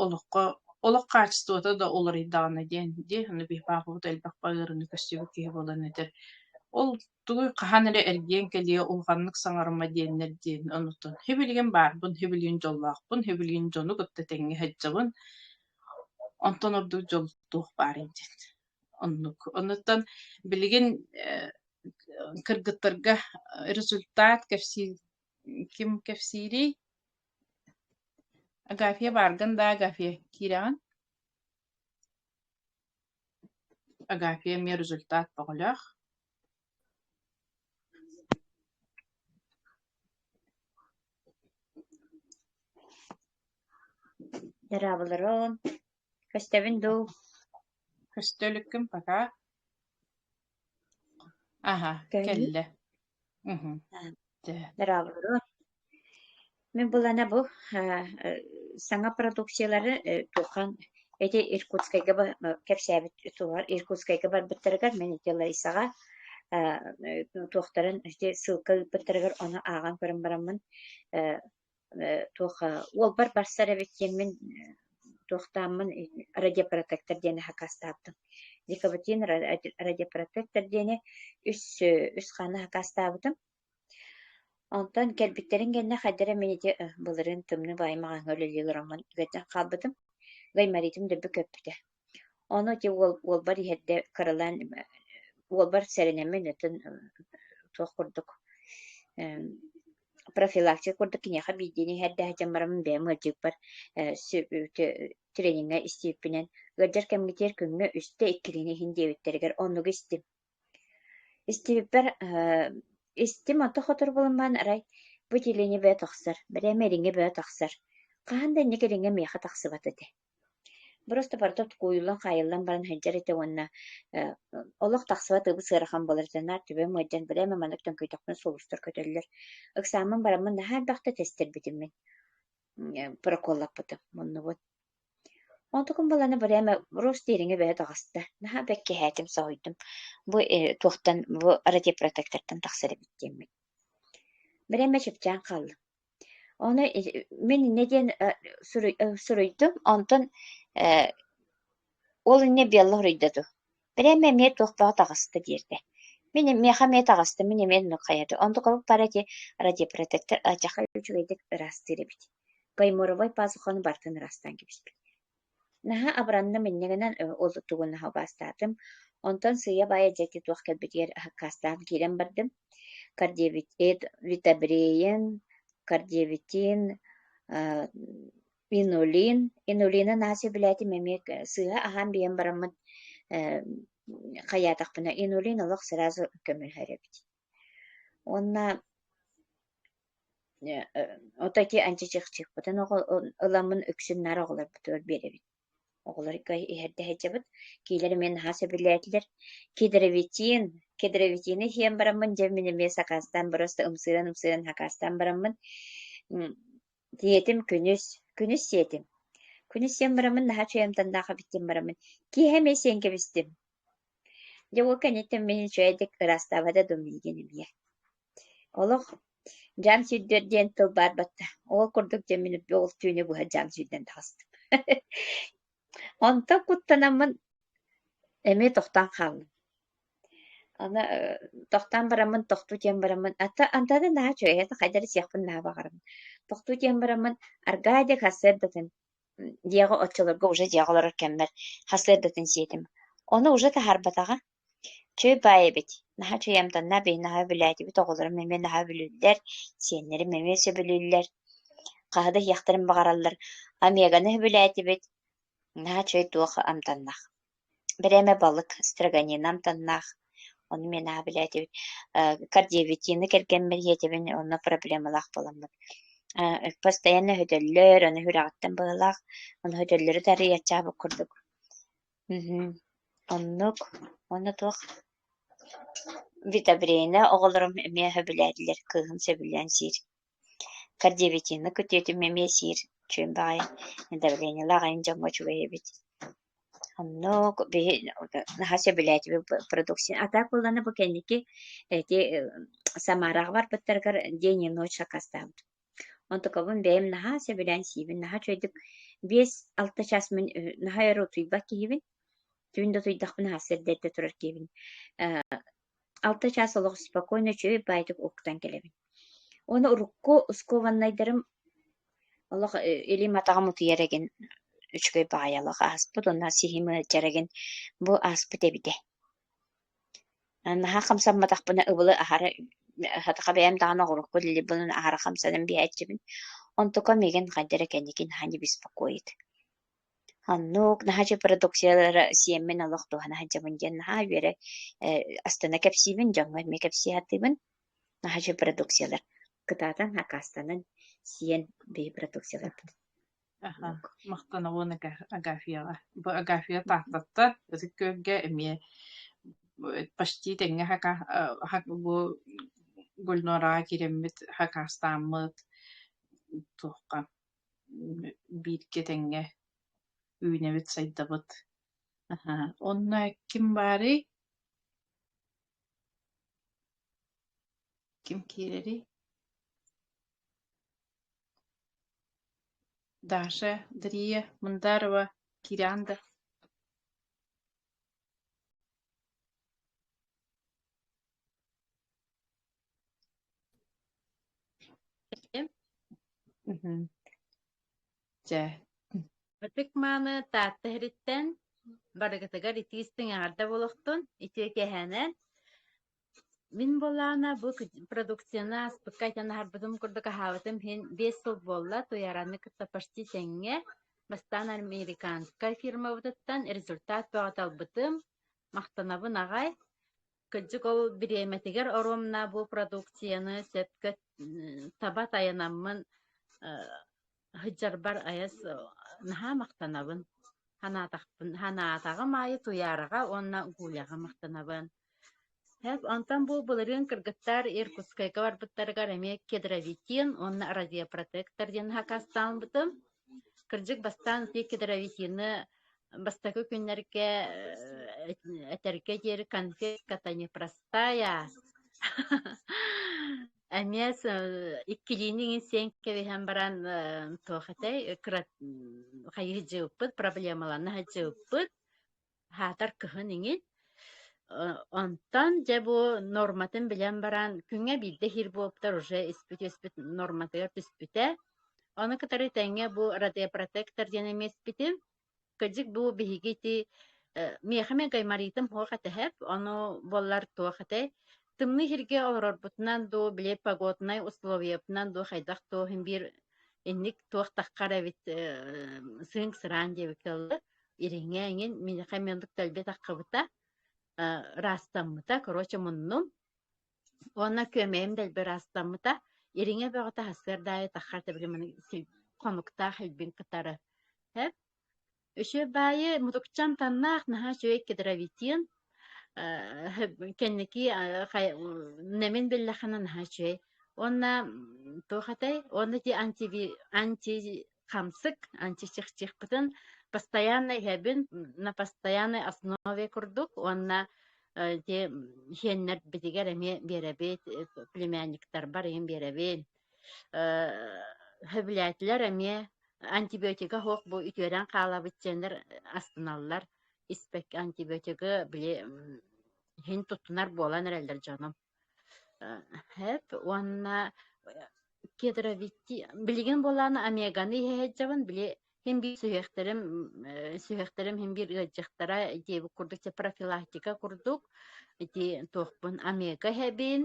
олоххо олох хаачыстыбата да уларыйдаҕына диэн дии, аны биһи паапабыт элбэх ыарыыны көрсүбүт киһи буолан этэр. Ол тугуй хаһан эрэ эргийэн кэлиэ, улаханнык саҥарыма диэннэр диэн оннуттан һибилигин баарбын, һибилигин дьоллоохпун, һибилигин дьону кытта тэҥҥэ сылдьабын, онтон ордук дьол туох баарый диэн. Оннук. Оннуттан билигин кыргыттарга результат кэпсиир ким кэпсиирий? Агафья бааргын да Агафья киирэҕин? Агафья эмиэ результат бөҕөлөөх. Дорооболорун, көстөбүн дуу? Көстө иликкин пока. Аһа, Көһүннү? кэллэ. Мгм. Дьэ. Дорооболорун. Мин булана бу саҥа продукциялары туоххан ити Иркутскайга кэпсээбит туһугар Иркутскайга барбыттарыгар мин ити Ларисаҕа туохтарын ити ссылка ыыппыттарыгар ону ааҕан көрөн бараммын туох уолбар барсар эбит диэммин туохтааммын радиопротектор диэни сакаастаабытым. Декабатин радиопротектор диэни үс үс хааны сакаастаабытым. Онтон кэлбиттэрин кэннэ хайдах эрэ мин ити былырыын тымныы баайы маҕаһыыҥҥа үлэлии олороммун ыалдьан хаалбытым. Гайморитым дөлбү көппүтэ. Ону ити уол уолбар иһэрдэ кыралаан уолбар сэрэнэммин атын туох курдук профилактика курдук киниэхэ биирдиини иһэрдэ сылдьан бараммын бэйэм ыалдьыыппар трениҥҥэ истибиппинэн ыалдьар кэмҥитигэр күҥҥэ үстэ иккилиини иһин диэбиттэригэр оннугу истим. Истибиппэр истим онто сотору буолан баран арай бу итиилиини бөҕө тахсар, бэрэм эриҥҥэ бөҕө тахсар. Хаһан да инники эриҥҥэ миэхэ тахсыбат этэ. Просто барыта токуйуллан-хаайыллан баран сылдьар этэ уонна олох тахсыбат ыбыс ыарахан буолар этэ, наар төбөм ыалдьан бэлэм маннык төҥкөйдөхпүнэ сулустар көтөллөр. Ыксааммын бараммын наһаа элбэхтэ тэстэрбитим мин, проколлаппытым муннубун. Онтукум баланы бырыам просто ириҥэ бөһө таҕыста, наһаа бэркиһээтим, соһуйдум. Бу туохтан бу радиопротектортан тахсар эбит диэммин. Бирэмэ чэпчээн хааллым. Ону мин инньэ диэн суруйдум, онтон ол инньэ Белла суруйда дуу, Бирэмэ эмиэ туох бөҕө таҕыста диирдэ. Мин миэхэ эмиэ таҕыста, мин эмиэ оннук хайата. Онтукабыт бары ити радиопротектор алдьархай үчүгэйдик ыраастыыр эбит. Гайморовай пазуханы барытын ыраастаан кэбиспит. Наһаа абыранным инньэ гынан ол тугун наһаа убаастаатым. Онтон сыыйа-баайа дьэ ити туох кэлбитигэр аккаастаан киирэн бардым. Кардиовит витабреин, кардиовитин, инулин. Инулины наһаа сөбүлээтим эмиэ сыыһа аһаан биһэн бараммын хайаатахпына инулин олох сразу көмөлөһөр эбит. Уонна Ото ити античихчихпытын ыламмын үксүн наар оҕолорбутугар биэрэбит. Оҕолорго иһэрдэ сылдьабыт. Киилэр эмиэ наһаа сөбүлээтилэр. Кедровитин, кедровитины иһэн бараммын, дьэ мин эмиэ сакаастаан просто ымсыыран-ымсыыран сакаастаан бараммын, сиэтим күнүс, күнүс сиэтим. Күнүс сиэн бараммын наһаа үчүгэй амтаннаах эбит диэн бараммын, киэһэ эмиэ сиэн кэбистим. Дьэ ол кэнниттэн мин үчүгэйдик ыраастаабата дуу миигин эмиэ. Олох дьаам сүүрдүөр диэн тыл баар батта. Ол курдук дьэ мин ол түүнү быһа дьаам сүүрдэн таҕыстым. Онтон куттанаммын эмиэ тохтоон хааллым. Аны тохтоон бараммын, тохтуу диэн бараммын, ата антаны наһаа үчүгэй, хайдах эрэ сиэхпин наһаа баҕарабын. Тохтуу диэн бараммын Аркадий сарсыардатын дьиэҕэ оччолорго уже дьиэҕэ олорор кэммэр сарсыардатын сиэтим. Ону уже таһаарбатаҕа. Чэй баай эбит, наһаа үчүгэй амтаннаах биһи наһаа сөбүлээтибит, оҕолорум эмиэ наһаа сөбүлүүллэр, сиэннэрим эмиэ сөбүлүүллэр, хаһы да иһиэхтэрин баҕараллар. Омеганы сөбүлээтибит, наһаа үчүгэй туох амтаннаах. Бирээмэ балык, строганина амтаннаах, ону эмиэ наһаа сөбүлээтибит. Кардиовитины кэргэммэр иһэтэбин, онно проблемалаах буоламмыт. Постоянно өһөтөллөр, ону сүрэҕиттэн быһыылаах, ону өһөтөллөрү да арыйаччаабыт курдук. Оннук уонна туох Витабрена оҕолорум эмиэ сөбүлээтилэр, кыыһым сөбүлээн сиир. Кардиовитины күтүөтүм эмиэ сиир, үчүгэй баҕайы давлениелаах айан дьоҥҥо үчүгэй эбит. Оннук биһи наһаа сөбүлээтибит продукция. А так буоллаҕына бу кэнники ити Самараҕа барбыттарыгар день и ночь сакаастаабытым. Онтукабын бэйэм наһаа сөбүлээн сиибин, наһаа үчүгэйдик 5-6 чаас мин наһаа өр утуйбат киһибин, түүн да утуйдахпына сарсыарда эрдэ турар киһибин. Алта чаас олох спокойно үчүгэй баайдык уһуктан кэлэбин. Уонна урукку скованнайдарым олох илиим атаҕым утуйар эгин үчүгэй баҕайы олох ааспыт уонна сиһим ыалдьар эгин бу ааспыт эбитэ. Наһаа хамсамматахпына ыбылы аһара хатаха бэйэм даҕаны оҕуруокка үлэлиирбин аһара хамсанан биһээччибин. Онтукам миигин хайда эрэ кэнники наһаа не беспокоит. Оннук наһаа үчүгэй продукциялары сиэммин олох туһана сылдьабын диэн наһаа үөрэ э, астына кэпсиибин, дьоҥҥо эмиэ кэпсии сатыыбын. Наһаа үчүгэй продукциялар. Кытаатан, аккаастанан сиэн биһи продукцияларбыт. Аха, махтанабын Агафьяҕа. Бу Агафья Тааттаттан Ытык Күөлгэ эмиэ почти тэҥҥэ бу Гульнораҕа киирэммит хакаастааммыт туохха бииргэ тэҥҥэ үүнэбит, сайдабыт. Аха, онно ким баарый? Ким киирэрий? Даша, Дария Мындарова киирэҕин да? Дьэ Ытык мааны Таатта иһириттэн барыгытыгар итии истиҥ эҕэрдэ буолуохтун, үтүө киэһээнэн. Мин буоллаҕына бу продукцияны ааспыкка айтан аһарбытым курдук аһаабытым иһин 5 сыл буолла, Туйаараны кытта почти тэҥҥэ. Бастаан американскай фирмабытыттан результат бөҕө талбытым, махтанабын аҕай. Кырдьык ол бириэмэтигэр оруомна бу продукцияны сөпкө таба тайанаммын сылдьарбар айас наһаа махтанабын. Санаатахпын санаатаҕым аайы Туйаараҕа уонна Гуляҕа махтанабын. Сөп, онтон бу былырыын кыргыттар Иркутскайга барбыттарыгар эмиэ кедровитин уонна радиопротектор диэн сакаастаабытым. Кырдьык бастаан ити кедровитины бастакы күннэргэ этэргэ диэри конфетка-то непростая. Эмиэ иккилиини иҥин сиэн кэбиһэн баран туох этэй кыра хайыы сылдьыбыппыт, проблемалана сылдьыбыппыт. Аһаатар кыһын иҥин. Онтон дьэ бу норматын билэн баран күҥҥэ биирдэ иһиир буолбуттар уже испит-үөспүт норматыгар түспүтэ. Ону кытары тэҥҥэ бу радиопротектор диэн эмиэ испитим. Кырдьык бу биһиги ити миэхэ эмиэ гайморитым суох этэ эһэп, ону буоллар туох этэй тымныы сиргэ олорорбутунан дуу, били погоднай условиябытынан дуу хайдах дуу иһин биир инник туох таххар эбит сыыҥ сыраан диэбиккэ дылы ириҥэ эҥин миэхэ эмиэ оннук дэлби таххыбыта, ыраастаммыта, короче муннум уонна күөмэйим дэлби ыраастаммыта. Ириҥэ бөҕөтө сарсыарда аайы таххар тэбили маны хонуктаах илбин кытары. Һэп. Үчүгэй баайы мутукча амтаннаах наһаа үчүгэй кедровитин кэнники нэмин биллэххинэ наһаа үчүгэй. Уонна туох этэй? Уонна ити анти хамсык античихчихпытын постоянно иһэбин на постоянной основе курдук уонна ити сиэннэрбитигэр эмиэ биэрэбит племянниктарбар иһин биэрэбин сөбүлээтилэр эмиэ антибиотига суох бу үтүөрэн хаалабыт диэннэр астыналлар испэк антибиотигы били иһин туттунар буолан эрэллэр дьонум Эп уонна кедровити билигин буоллаҕына омеганы иһэ сылдьабын, били син биир сүһүөхтэрим сүһүөхтэрим син биир ыалдьыахтара диэбит курдук чэ профилактика курдук ити туохпун омега иһэбин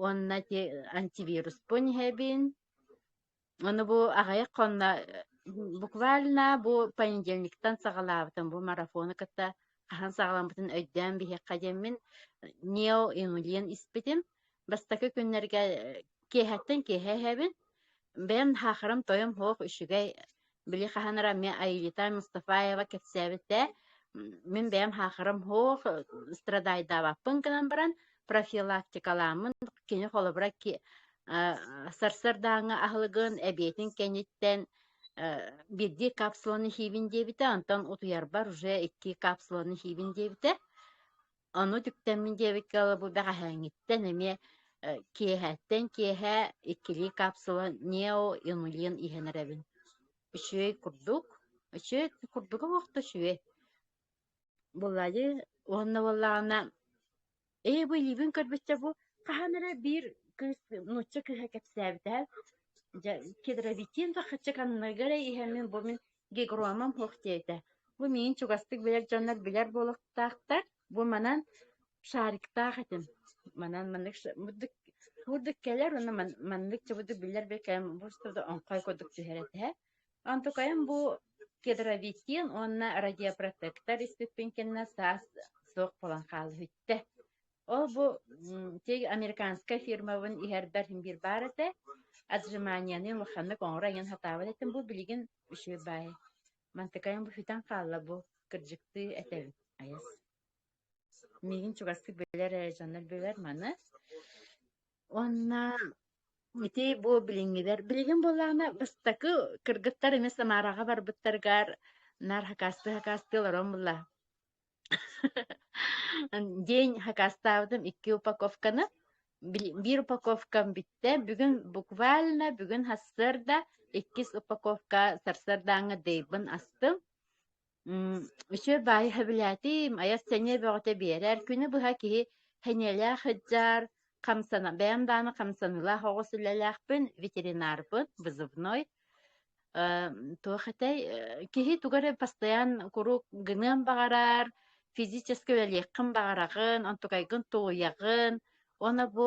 уонна ити антивируспун иһэбин Ону бу аҕыйах хонно буквально бу понедельниктан саҕалаабытым бу марафону кытта хаһан саҕаламмытын өйдөөн биһиэххэ диэммин неоинулин испитим. Бастакы күннэргэ киэһэттэн киэһэ иһэбин. Бэйэм саахарым тойом суох үчүгэй били хаһан эрэ эмиэ Аэлита Мустафаева кэпсээбитэ мин бэйэм саахарым суох страдайдаабаппын гынан баран профилактикалааммын кини холобура сарсыардааҥҥы аһылыгын эбиэтин кэнниттэн биирдии капсуланы иһиибин диэбитэ, онтон утуйарбар уже икки капсуланы иһиибин диэбитэ. Ону түктэммин диэбиккэ дылы бу бэҕэһээҥҥиттэн эмиэ киэһэттэн киэһэ иккилии капсула неоинулин иһэн эрэбин. Үчүгэй курдук, үчүгэй курдуга буолта үчүгэй. Буллаайы уонна буоллаҕына. Ээ, бу илиибин көрбүччэ бу хаһан эрэ биир кыыс нуучча кыыһа кэпсээбитэ. Дьэ, кедровитин бахаччык анныгар эрэ иһэммин бу мин гигромам суох диэтэ. Бу миигин чугастык билэр дьоннор билэр буолуохтаахтар. Бу манан шариктаах этим. Манан маннык бурдук бурдук кэлэр уонна маннык чыбыдык биллэр бэкэм бу оҥхой курдук түһэр этэ. Онтукайым бу кедровитин уонна радиопротектор испиппин кэннэ саас суох буолан хаалбыттэ. Ол бу ити американскай фирмабын иһэрбэр син биир баар этэ. Отжиманияны улаханнык оҥоро иҥэн сатаабат этим. Бу билигин үчүгэй баай. Мантыкайым бу сүтэн хаалла бу кырдьыктыы этэбин айас. Миигин чугастык билэр эрэ дьоннор билэр маны. Уонна ити бу билиҥҥилэр билигин буоллаҕына бастакы кыргыттар эмиэ Самараҕа барбыттарыгар наар хакастыы-хакастыы олорон булла. День хакастаабытым икки упаковканы. Биир упаковкам бүттэ. Бүгүн буквально бүгүн сарсыарда иккис упаковка сарсыардааҥҥы дейбын астым. Үчүгэй баайы сөбүлээтим, айар сэниэ бөҕөтө биэрэр, күнү быһа киһи сэниэлээх сылдьар, хамсана бэйэм даҕаны хамсаныылаах оҕус үлэлээхпин, ветеринарбын, вызывной. Туох этэй, киһи тугу эрэ постоянно куруук гыныан баҕарар, физически үлэлиэххин баҕараҕын, онтукайгын тулуйаҕын. Уонна бу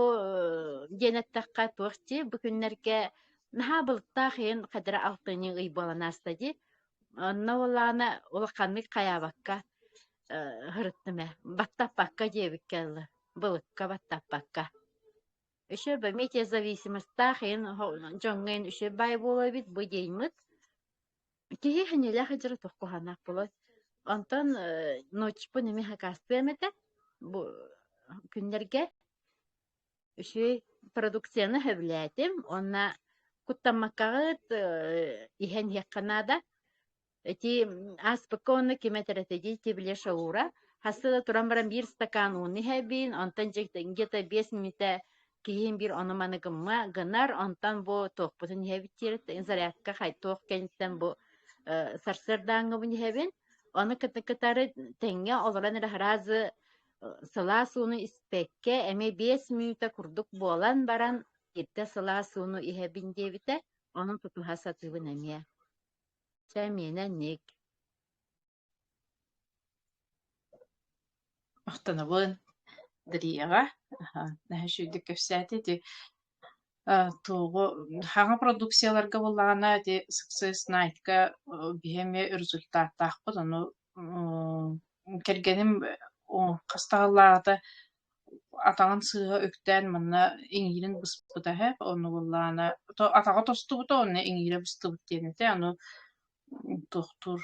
диэн эттэххэ туох дии, бу күннэргэ наһаа былыттаах иһин хадара алтынньы ый буолан ааста дии. Онно буоллаҕына улаханнык хайаабакка сырыттым ээ, баттаппакка диэбиккэ дылы, былыкка баттаппакка. Үчүгэй метеозависимостаах иһин дьоҥҥо иһин үчүгэй баай буолуо эбит бу диэймит. Киһи сэниэлээх сылдьара туох куһаҕаннаах буолуой. Онтон ночпун эмиэ сакаастыам этэ бу күннэргэ. Үчүгэй продукцияны сөбүлээтим уонна куттаммаккаҕыт иһэн иһиэххэ наада. Ити ааспыкка уонна ким этэр этэ дии, ити били шаура. Хаста да туран баран биир стакан ууну иһэбин, онтон где-то 5 мүнүүтэ киһим биир ону-маны гымма гынар, онтон бу туохпутун иһэбит диир зарядка хай туох кэнниттэн бу сарсыардааҥҥыбын иһэбин. Ону кытары тэҥҥэ олорон эрэ сразу Сылаас ууну испэккэ, эмиэ 5 мүнүүтэ курдук буолан баран, биирдэ сылаас ууну иһэбин диэбитэ, ону тутуһа сатыыбын эмиэ. Чэ, миэнэ инник. Махтанабын Дарияҕа. Наһаа үчүгэйдик кэпсээтэ. Ити туоҕу хаҥа продукцияларга буоллаҕына ити Success Night-ка биһи эмиэ результаттаахпыт. Ону Кэргэним хас таһыллааҕыта атаҕын сыыһа үктээн манна иҥиирин быспыта үһү, ону буоллаҕына атаҕа тостубута уонна иҥиирэ быстыбыт диэн этэ, ону туохтуур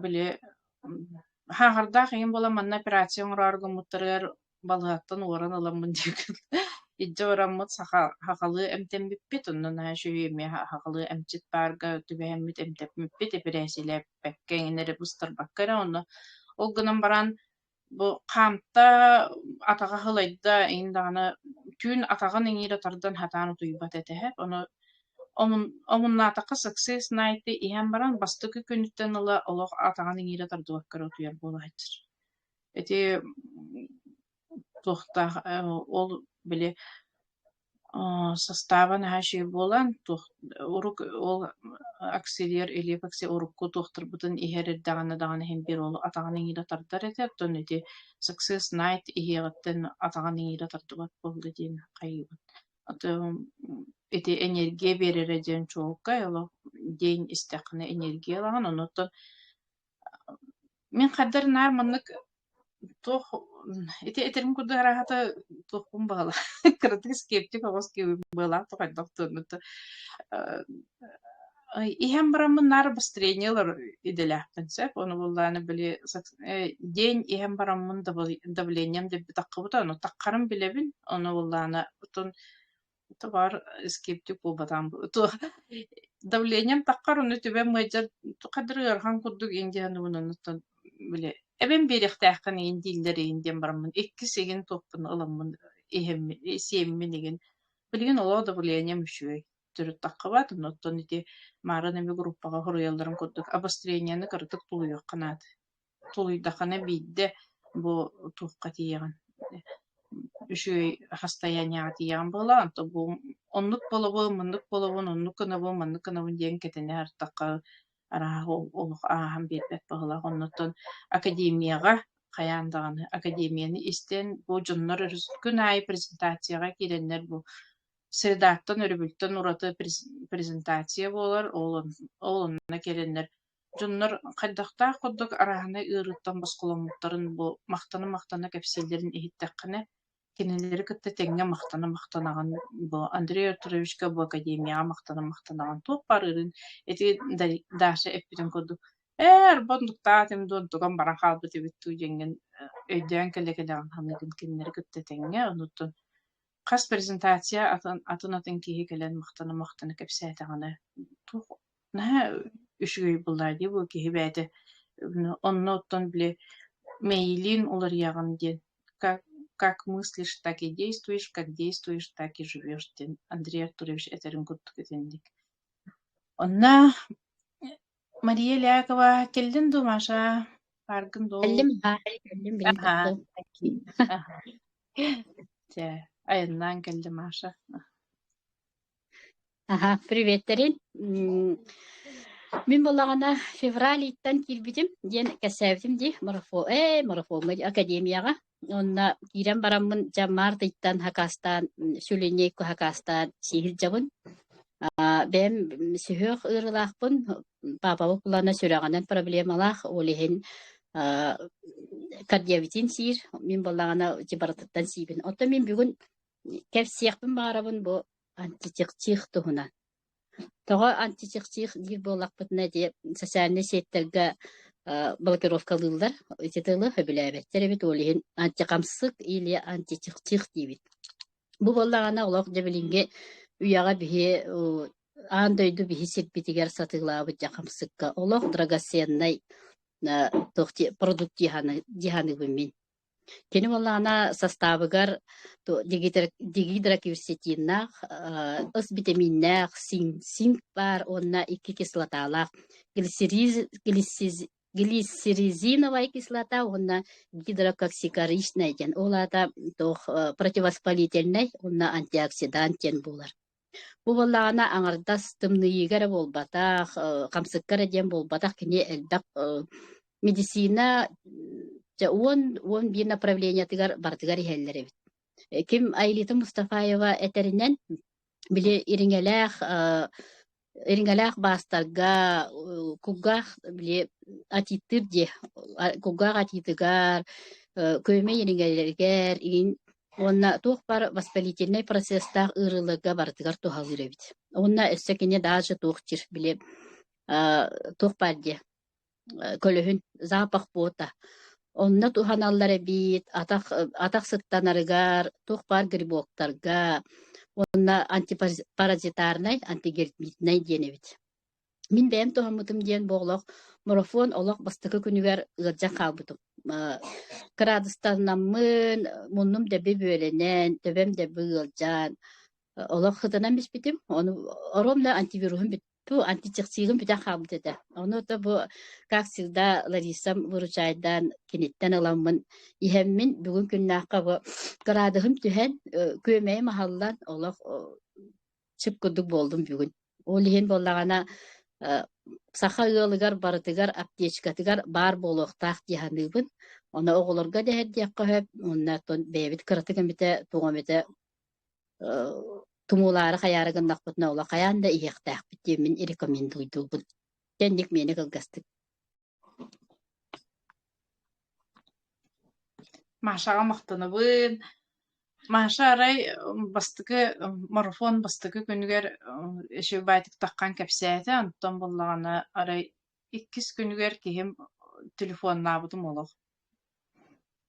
били хаахырдаах иҥин буолан манна операция оҥороору гыммыттарыгар балыыһаттан уоран ыламмын диэки илдьэ бараммыт саха сахалыы эмтэммиппит, онно наһаа үчүгэй эмиэ сахалыы эмчит баарга түбэһэммит эмтэммиппит, эпэрээссийэлээппэккэ эҥин эрэ быстарбакка эрэ онно ол гынан баран бу хаамта атаҕа сылайда эҥин даҕаны түүн атаҕын иҥиирэ тардан сатаан утуйбат этэ ону омуннаатахха Success Night иһэн баран бастакы күнүттэн ыла олох атаҕын иҥиирэ тардыбакка эрэ утуйар буола сылдьар. Ити туохтаах ол били састааба наһаа үчүгэй буолан туох урук ол акселер или урукку туохтарбытын иһэр эрдэҕинэ даҕаны иһин биир ол атаҕын иҥиирэ тардар этэ оттон ити Success Night иһиэҕиттэн атаҕын иҥиирэ тардыбат буолла диэн хайыыбын. Ити энергия биэрэрэ диэн чуолкай олох день истэххинэ энергия ылаҕын онуттан Мин хардары наар маннык туох ити этэрим курдук арааһата туохпун баҕалаах кыратык скептик оҕус киһибин быалаах да хайдах туоннута иһэн бараммын наар обострение ылар идэлээхпин сөп ону буоллаҕына били день иһэн бараммын давлением дэлби таххыбыта ону таххарын билэбин ону буоллаҕына отон Табаар скептик буолбатаҕым давлением таххар ону түбэм ыалдьар хадыр ыарахан курдук индианыбын оннуттан били эбэн биэриэхтээххин игин дииллэр игин диэн бараммын иккис игин туохпун ыламмын иһэммин сиэммин игин билигин олох давлением үчүгэй төрүт таххыбат оннуттан ити маарын эми группаҕа суруйалларын курдук обострениены кыратык тулуйуохха наада тулуйдаххына биирдэ бу туохха тиийэҕин. Үчүгэй состояниеҕа тиийэҕин буолла, онтон бу оннук буолабын, маннык буолабын, оннук гынабын, маннык гынабын диэн кэтэнэ артахха арааһа олох ааһан биэрбэт быһыылаах. Оннуттан академияҕа хайаан даҕаны академияны истэн бу дьоннор күн аайы презентацияҕа киирэннэр бу средаттан, өрөбүлтэн ураты презентация буолар, ол ол онно кэлэннэр дьоннор хайдахтаах курдук арааһынай ыарыыттан босхоломмуттарын бу махтана-махтана кэпсииллэрин иһиттэххинэ, кинилэри кытта тэҥҥэ махтана-махтанаҕын бу Андрей Артуровичка бу академияҕа махтана-махтанаҕын туох баар ыарыын ити Даша эппитин курдук ээ арба оннуктаах этим дуо онтукам баран хаалбыт эбит дуу диэҥҥин өйдөөн кэлэ-кэлэҕин саныыгын кинилэри кытта тэҥҥэ онуттан хас презентация атын атын киһи кэлэн махтана-махтана кэпсээтэҕинэ туох наһаа үчүгэй буоллаа дии бу киһи бэйэтэ онно оттон били мэйиилиин уларыйаҕын диэн как как мыслишь, так и действуешь, как действуешь, так и живешь диэн Андрей Артурович этэрин курдук итинник. Онно Мария Лякова кэллин дуу, Маша? Бааргын дуу? Кэллим, аһаа, кэллим, билим Аһаа. Аһаа. Дьэ, айаннаан кэллэ Маша. Аһа, приветтерин. Мин буоллаҕына февраль ыйтан киирбитим диэн кэпсээбитим дии марафон марафоҥҥа академияҕа. Уонна киирэн бараммын дьэ март ыйтан хакаастаан сүлүнньэйкэ хакаастаан сииһирдьэбин. Бэйэм сүһүөх ыарыылаахпын, паапабыт булана сүрэҕинэн проблемалаах, ол иһин кардиовитин сиир, мин буоллаҕына ити барытыттан сиибин. Оттон мин бүгүн кэпсиэхпин баҕарабын бу античихчих туһунан. Тоҕо античихчих диир буоллахпытына ити социальнай сеттэргэ блокировкалыыллар, ити тылы сөбүлээбэттэр эбит, ол иһин антихамсык или античихчих диибит. Бу буоллаҕына олох дьэ билиҥҥи үйэҕэ биһи аан дойду биһи сирбитигэр сатыылаабыт дьэ хамсыкка олох драгоценнай туох продукт дии саныыбын мин. Кини буоллаҕына састаабыгар дигидрокверцетиннаах, ыс битэмииннээх, синк баар уонна икки кислоталаах глиссеризиновая кислота уонна гидрококсикоричнай диэн. Ол аата туох противовоспалительнай уонна антиоксидант диэн буолар. Бу буоллаҕына аҥардас тымныйыыга эрэ буолбатах, хамсыкка эрэ диэн буолбатах, кини элбэх медицина дьэ 10-11 направлениетыгар барытыгар иһэллэр эбит. Ким Айлита Мустафаева этэринэн, били ириҥэлээх ириҥэлээх баастарга кулгаах били атииттыыр дии кулгаах атиитыгар күөмэй ириҥэлэригэр иҥин Уонна туох баар воспалительнай процесстаах ыарыыларга барытыгар туһалыыр эбит. Уонна өссө кини даже туох диир, били туох баар диэ көлөһүн запах пота. Онно туһаналлар эбит, атах атах сыттанарыгар, туох баар грибоктарга уонна антипаразитарнай, антигермитнай диэн эбит. Мин бэйэм туһаммытым диэн бу олох марафон олох бастакы күнүгэр ыалдьан хаалбытым. Кыраадыстанаммын, муннум дэби бүөлэнэн, төбөм дэби ыалдьан, олох сытынан биспитим. Ону оруобуна антивируһум бүттү, античехциигым бүтэн хаалбыт этэ. Ону то бу как всегда Ларисам выручайдаан киниттэн ыламмын иһэммин бүгүн күннээххэ бу кыраадыһым түһэн, күөмэйим аһаллан олох чып курдук буоллум бүгүн. Ол иһин буоллаҕына саха ыалыгар барытыгар аптечкатыгар баар буолуохтаах дии саныыбын. Ону оҕолорго дэһэрдиэххэ сөп уонна оттон бэйэбит кыратык эмитэ туох эмитэ тумуулаары хайаары гыннахпытына олох хайаан да иһиэхтээхпит диэммин рекомендуйдуубун. Кэнник миэнэ кылгастык. Машаҕа махтанабын. Маша арай бастакы марафон бастакы күнүгэр үчүгэйдик таххан кэпсээтэ, онтон буоллаҕына арай иккис күнүгэр киһим телефоннаабытым олох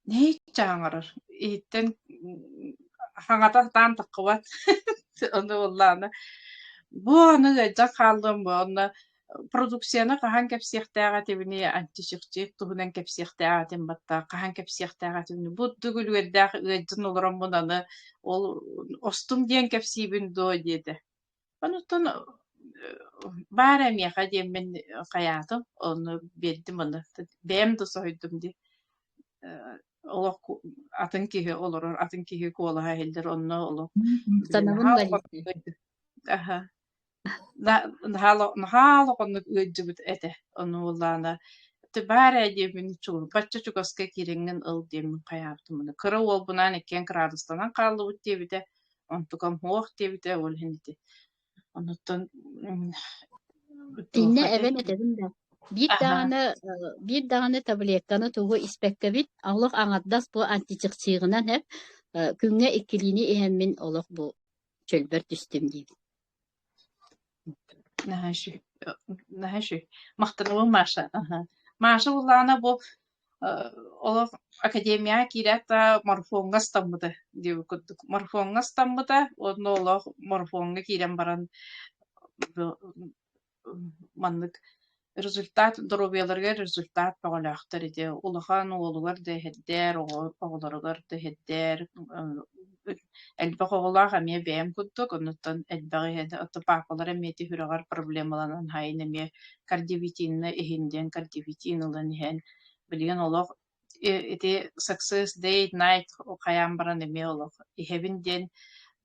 Нэһииччэ хаҥарар, иһиттэн хаҥата сатаан таххыбат Ону буоллаҕына бу аны ыалдьан хааллым бу онно продукцияны хаһан кэпсиэхтээх этибиний, антисептик туһунан кэпсиэхтээх этим батта хаһан кэпсиэхтээх этибиний, бу ордук үлүгэрдээх ыалдьан олороммун аны ол остум диэн кэпсиибин дуо диэтэ. Онуттан баар эмиэхэ диэммин хайаатым, ону биэрдим ону. Бэйэм да соһуйдум дии. Олох атын киһи олорор, атын киһи куолаһа иһиллэр, онно олох били Махтанабын наһаа Лариса. Аһа. Наһаа наһаа улаханнык ыалдьыбыт этэ. Ону уоллаана баар ээ диэбин бачча чугаска киирэҥҥин ыл диэммин хайаабытым муну. Кыра уолбунаан иккиэн кыраадыстанан хааллыбыт диэбитэ. Онтукам суох диэбитэ ол иһин ити. Онуттан Иннэ туох этэй? эбэн этэбин да биир Аһа. даҕаны биир даҕаны таблетканы тугу испэккэбит олох аҥардас бу античахчыыгынан эп күҥҥэ иккилиини иһэммин олох бу чөлбөр түстүм диибин. Наһаа үчүгэй. Наһаа үчүгэй. Махтанабын Маша. Аһа. Маша буллаҕына бу олох академияҕа киирээт да марафоҥҥа ыстаммыта диэбит курдук. Марафоҥҥа ыстаммыта уонна олох марафоҥҥа киирэн баран маннык результат доруобуйаларыгар результат бөҕөлөөхтөр ити улахан уолугар да иһэрдээр, оҕолоругар да иһэрдээр элбэх оҕолоох эмиэ бэйэм курдук, оннуттан элбэҕи иһэн оттон паапалара эмиэ ити сүрэҕэр проблемаланан хаайын эмиэ кардиовитинна иһин диэн кардиовитин ылан иһэн билигин олох ити success day night хайаан баран эмиэ олох иһэбин диэн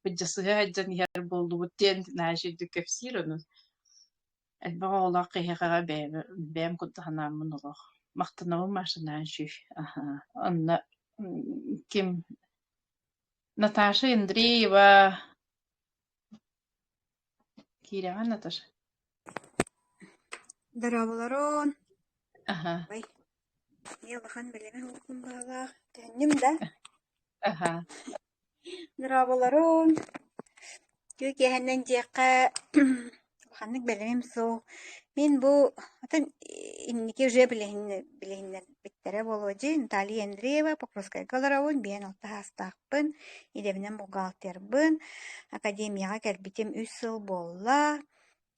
былдьасыһа сылдьан иһэр буоллубут диэн наһаа үчүгэйдик кэпсиир ону элбэх оҕолоох киһиэхэ бэйэм бэйэм курдук санааммын олох махтанабын Маша наһаа үчүгэй аһаа онно ким Наташа Андреева киирэҕин Наташа Дорооболорун. Аһа. Ой, эмиэ улахан бэлэмин улахан баҕалаах. Төннүм да? Аһа. Дорооболорун. Үтүө киэһэннэн диэххэ улаханнык бэлэмим суох. Мин бу атын инники уже билиһиннэрбиттэрэ буолуо дии. Наталья Андреева, Покровскайга олоробун, биэн алта саастаахпын, идэбинэн бухгалтербын. Академияҕа кэлбитим үс сыл буолла.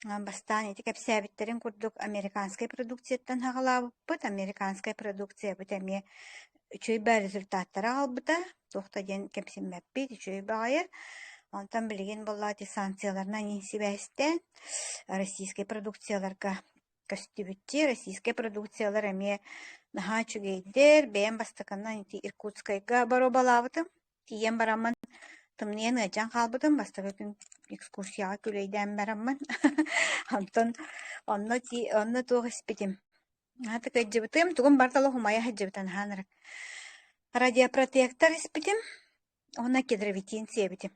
Бастаан ити кэпсээбиттэрин курдук американскай продукцияттан саҕалаабыппыт. Американскай продукциябыт эмиэ үчүгэй баа результаттары аҕалбыта. Туох да диэн кэмсиммэппит, үчүгэй баҕайы. Онтон билигин буоллаҕа ити санкцияларынан сибээстээн российскай продукцияларга көстүбүттии. Российскай продукциялар эмиэ наһаа үчүгэйдэр. Бэйэм бастакынан ити Иркутскайга боруобалаабытым. Тиийэн бараммын тымныйан ыалдьан хаалбытым, бастакы күн экскурсияҕа күлэйдээн бараммын онтон онно онно туох испитим аата кыдьыбытым, тугум барыта олох умайа сылдьыбыта наһаа ынырык. Радиопротектор испитим уонна кедровитин сиэбитим.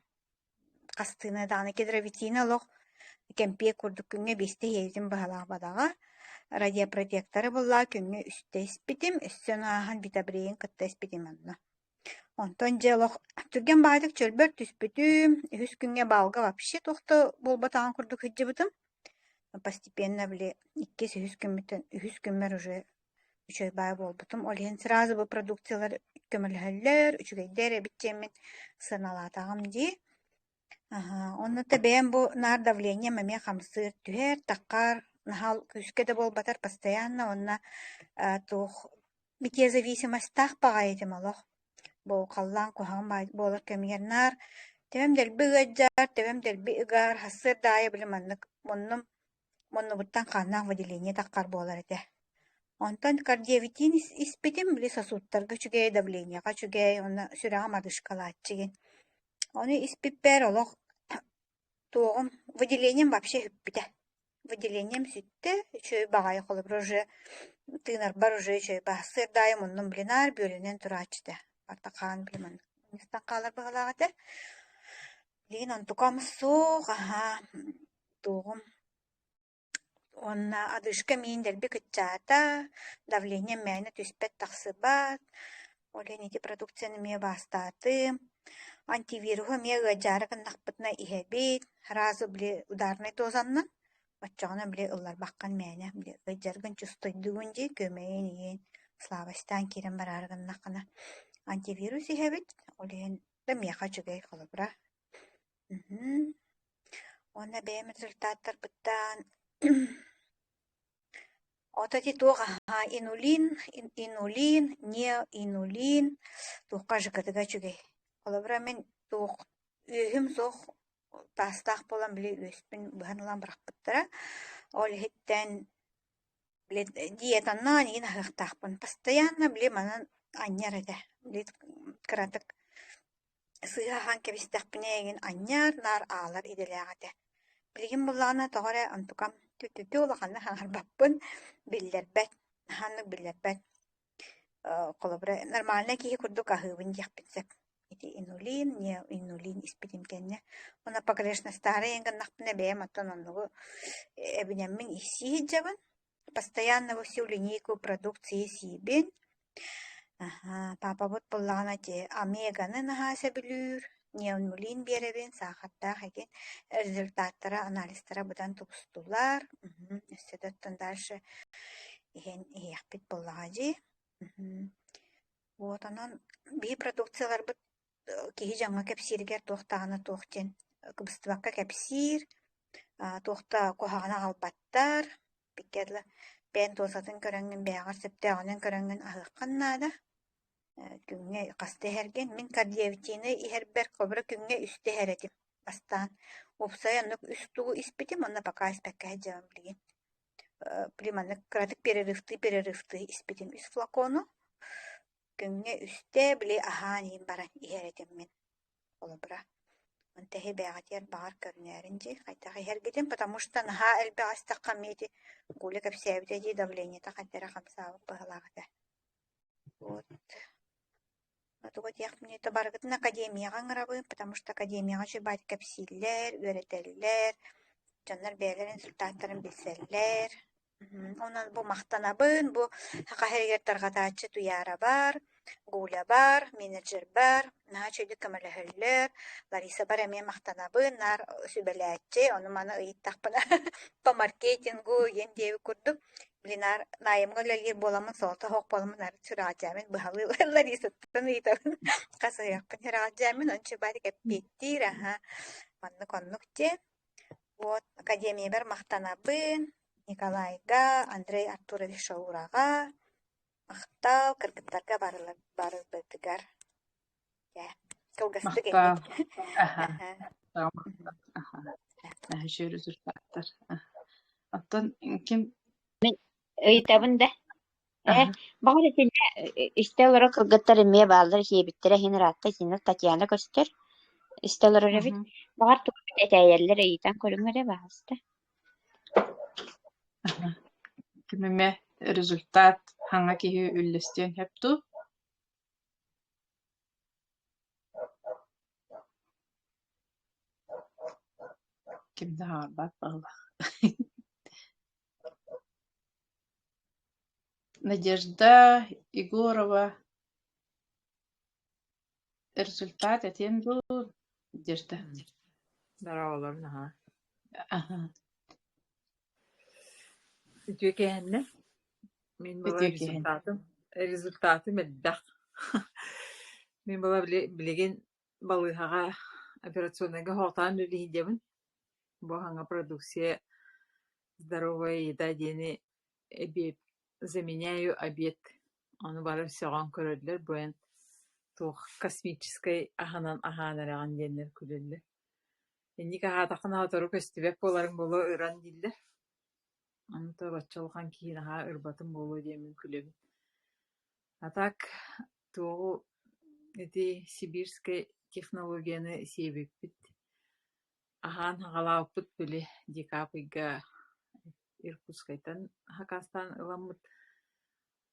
Хастыына даҕаны кедровитины олох кэмпиэ курдук күҥҥэ биэстэ иһэбитим быһалаах бадаҕа. Радиопротекторы буллаа күҥҥэ үстэ испитим, өссө ону ааһан витабрейын кытта испитим онно. Онтон дьэ олох түргэн баҕайытык чөлбөр түспүтүм, үһүс күҥҥэ баалга вообще туох да буолбатаҕын курдук сылдьыбытым. Постепенно били иккис, үһүс күммүттэн үһүс күммэр уже үчүгэй баҕайы буолбутум. Ол иһин сразу бу продукциялар көмөлөһөллөр, үчүгэйдэр эбит диэммин сыаналаатаҕым дии. Аһаа, онно да бэйэм бу наар давлением эмиэ хамсыыр, түһэр, таххар, наһаа күүскэ да буолбатар постоянно уонна э, туох метеозависимостаах баҕайы этим олох. Бу халлаан куһаҕан баҕайы буолар кэмигэр наар төбөм дэлби ыалдьар, төбөм дэлби ыгаар, сарсыарда аайы били маннык муннум муннубуттан хааннаах выделение таххар буолар этэ. Онтон кардиовитин испитим, били сосудтарга үчүгэй, давлениеҕа үчүгэй, уонна сүрэҕим одышкалааччы диэн. Ону испиппэр олох туоҕум, выделением вообще сүппүтэ. Выделением сүттэ, үчүгэй баҕайы холобур уже тыынарбар уже үчүгэй сарсыарда аайы муннум блин наар бүөлэнэн турааччы этэ. Артахаан били маннык хаалар быһыылаах этэ. Билигин онтукам суох, аһаа, туоҕум Уонна одышка миин дэлби кыччаата, давлением мээнэ түспэт тахсыбат, ол иһин ити продукцияны эмиэ баастаатым. Антивируһу эмиэ ыалдьаары гыннахпытына иһэбит, сразу били ударнай дозаннан, оччоҕуна били ылларбаккын мээнэ били ыалдьаргын чувствуйдугун дии, күөмэйин иһин слабостаан киирэн бараары гыннаххына антивирус иһэбит, ол иһин да миэхэ үчүгэй холобура. Уонна бэйэм результаттарбыттан Ото ити туох аһаа инулин, инулин, неоинулин туохха ЖКТ-га үчүгэй. Холобура мин туох үөһүм суох таастаах буолан били үөспүн быһан ылан бырахпыттара. Ол иһиттэн били диетанан игин аһыахтаахпын. Постоянно били манан анньар этэ. Били кыратык сыыһа аһаан кэбистэхпинэ эйигин анньар, наар аалар идэлээх этэ. Билигин буоллаҕына тоҕо эрэ онтукам тү-тү-тү улаханнык саҥарбаппын, биллэрбэт, ханнык биллэрбэт. Холобура, нормальнай киһи курдук аһыыбын диэхпин сөп. Ити инулин, не инулин испитим кэннэ. Уонна погрешностаары иһин гыннахпына бэйэм оттон оннугу эбинэммин сии сылдьабын. Постоянно всю линейку продукции сиибин. Папабыт буоллаҕына ити омеганы наһаа сөбүлүүр, неонулин биэрэбин, саахардаах игин. Результаттара, анализтара быдан тубустулар. Өссө да оттон дальше иһэн иһиэхпит буоллаҕа дии. Вот онон биир продукцияларбыт киһи дьоҥҥо кэпсииригэр туох даҕаны туох диэн кыбыстыбакка кэпсиир, туох да куһаҕаны аҕалбаттар, икки дылы бэйэҥ туосатын көрөҥҥүн бэйэҕэр сөптөөҕүнэн көрөҥҥүн аһыаххын наада. Күҥҥэ хаста иһэргин. Мин кардиовитины иһэрбэр холобура күҥҥэ үстэ иһэр этим бастаан. Уопсайа оннук үс тугу испитим уонна пока испэккэ сылдьабын билигин. Били маннык кыратык перерывтыы-перерывтыы испитим үс флакону. Күҥҥэ үстэ били аһаан иһин баран иһэр этим мин холобура. Онто эһи бэйэҕитигэр баҕар көрүнээрин дии хайдах иһэргитин, потому что наһаа элбэх истэххэ эмиэ ити Гуля кэпсээбитэ дии давлениета хайдах эрэ хамсаабыт быһыылаах этэ. Вот. Тугу диэхпиний то барыгытын академияҕа ыҥырабын, потому что академияҕа үчүгэй кэпсииллэр, үөрэтэллэр, дьоннор бэйэлэрин результаттарын билсэллэр. Онон бу махтанабын, бу саха сиригэр тарҕатааччы Туйаара бар, Гуля бар, менеджер бар, наһаа үчүгэйдик көмөлөһөллөр. Лариса бар эмиэ махтанабын, наар сүбэлээччи, ону-маны ыйыттахпына по маркетингу диэн диэбит курдук Блин, наар наайымҥа үлэлиир буоламмын, солото суох буоламмын наар сүрэҕэлдьээммин быһалыы Ларисаттан ыйытабын. Хас ыһыахпын сүрэҕэлдьээммин, ончу баары кэппиэттиир, аһа, маннык-оннук диэн. Вот, академиябар махтанабын Николайга, Андрей Артурович Шаураҕа, махтал кыргыттарга барыларбытыгар. Дьэ, кылгастык Махтал. инник. Аха. Аха. Аха. Үчүгэй результаттар. Оттон ким Ыйытабын да Ээ, Аха. баҕар итиннэ истэ олорор кыргыттар эмиэ бааллар сиэбиттэрэ иһин ыраатта итиннэ Татьяна көстөр истэ олорор эбит. Мгм. Баҕар тугу эмит этээйэллэр ыйытан көрүҥ эрэ баҕаста. Аха. Ким эмэ результат хаҥа киһи үллэстиэн сөп дуу? Ким да хаалбат баҕалаах. Надежда Егорова результат этиэн дуу, Надежда? Дорооболор наһаа. Аха. Үтүө киэһэннэ. Мин была Үтүө киэһэн. результатым результатым элбэх. Мин была билигин балыыһаҕа операционнайга хоһутаан үлэлиһиидьэбин. Бу саҥа продукция «Здоровая еда» диэни эбиэт заменяю обед. Ону бары сөҕөн көрөллөр, бу эн туох космическай аһынан аһаан эрэҕин диэннэр күлэллэр. Инник аһаатаххына сотору көстүбэт буоларыҥ буолуо ыран дииллэр. Ону то бачча улахан киһи наһаа ырбатым буолуо диэммин күлэбин. А так туоҕу ити сибирскэй технологияны сиэбиппит, аһаан саҕалаабыппыт били декабрьга ыйга Иркутскайтан хакастаан ыламмыт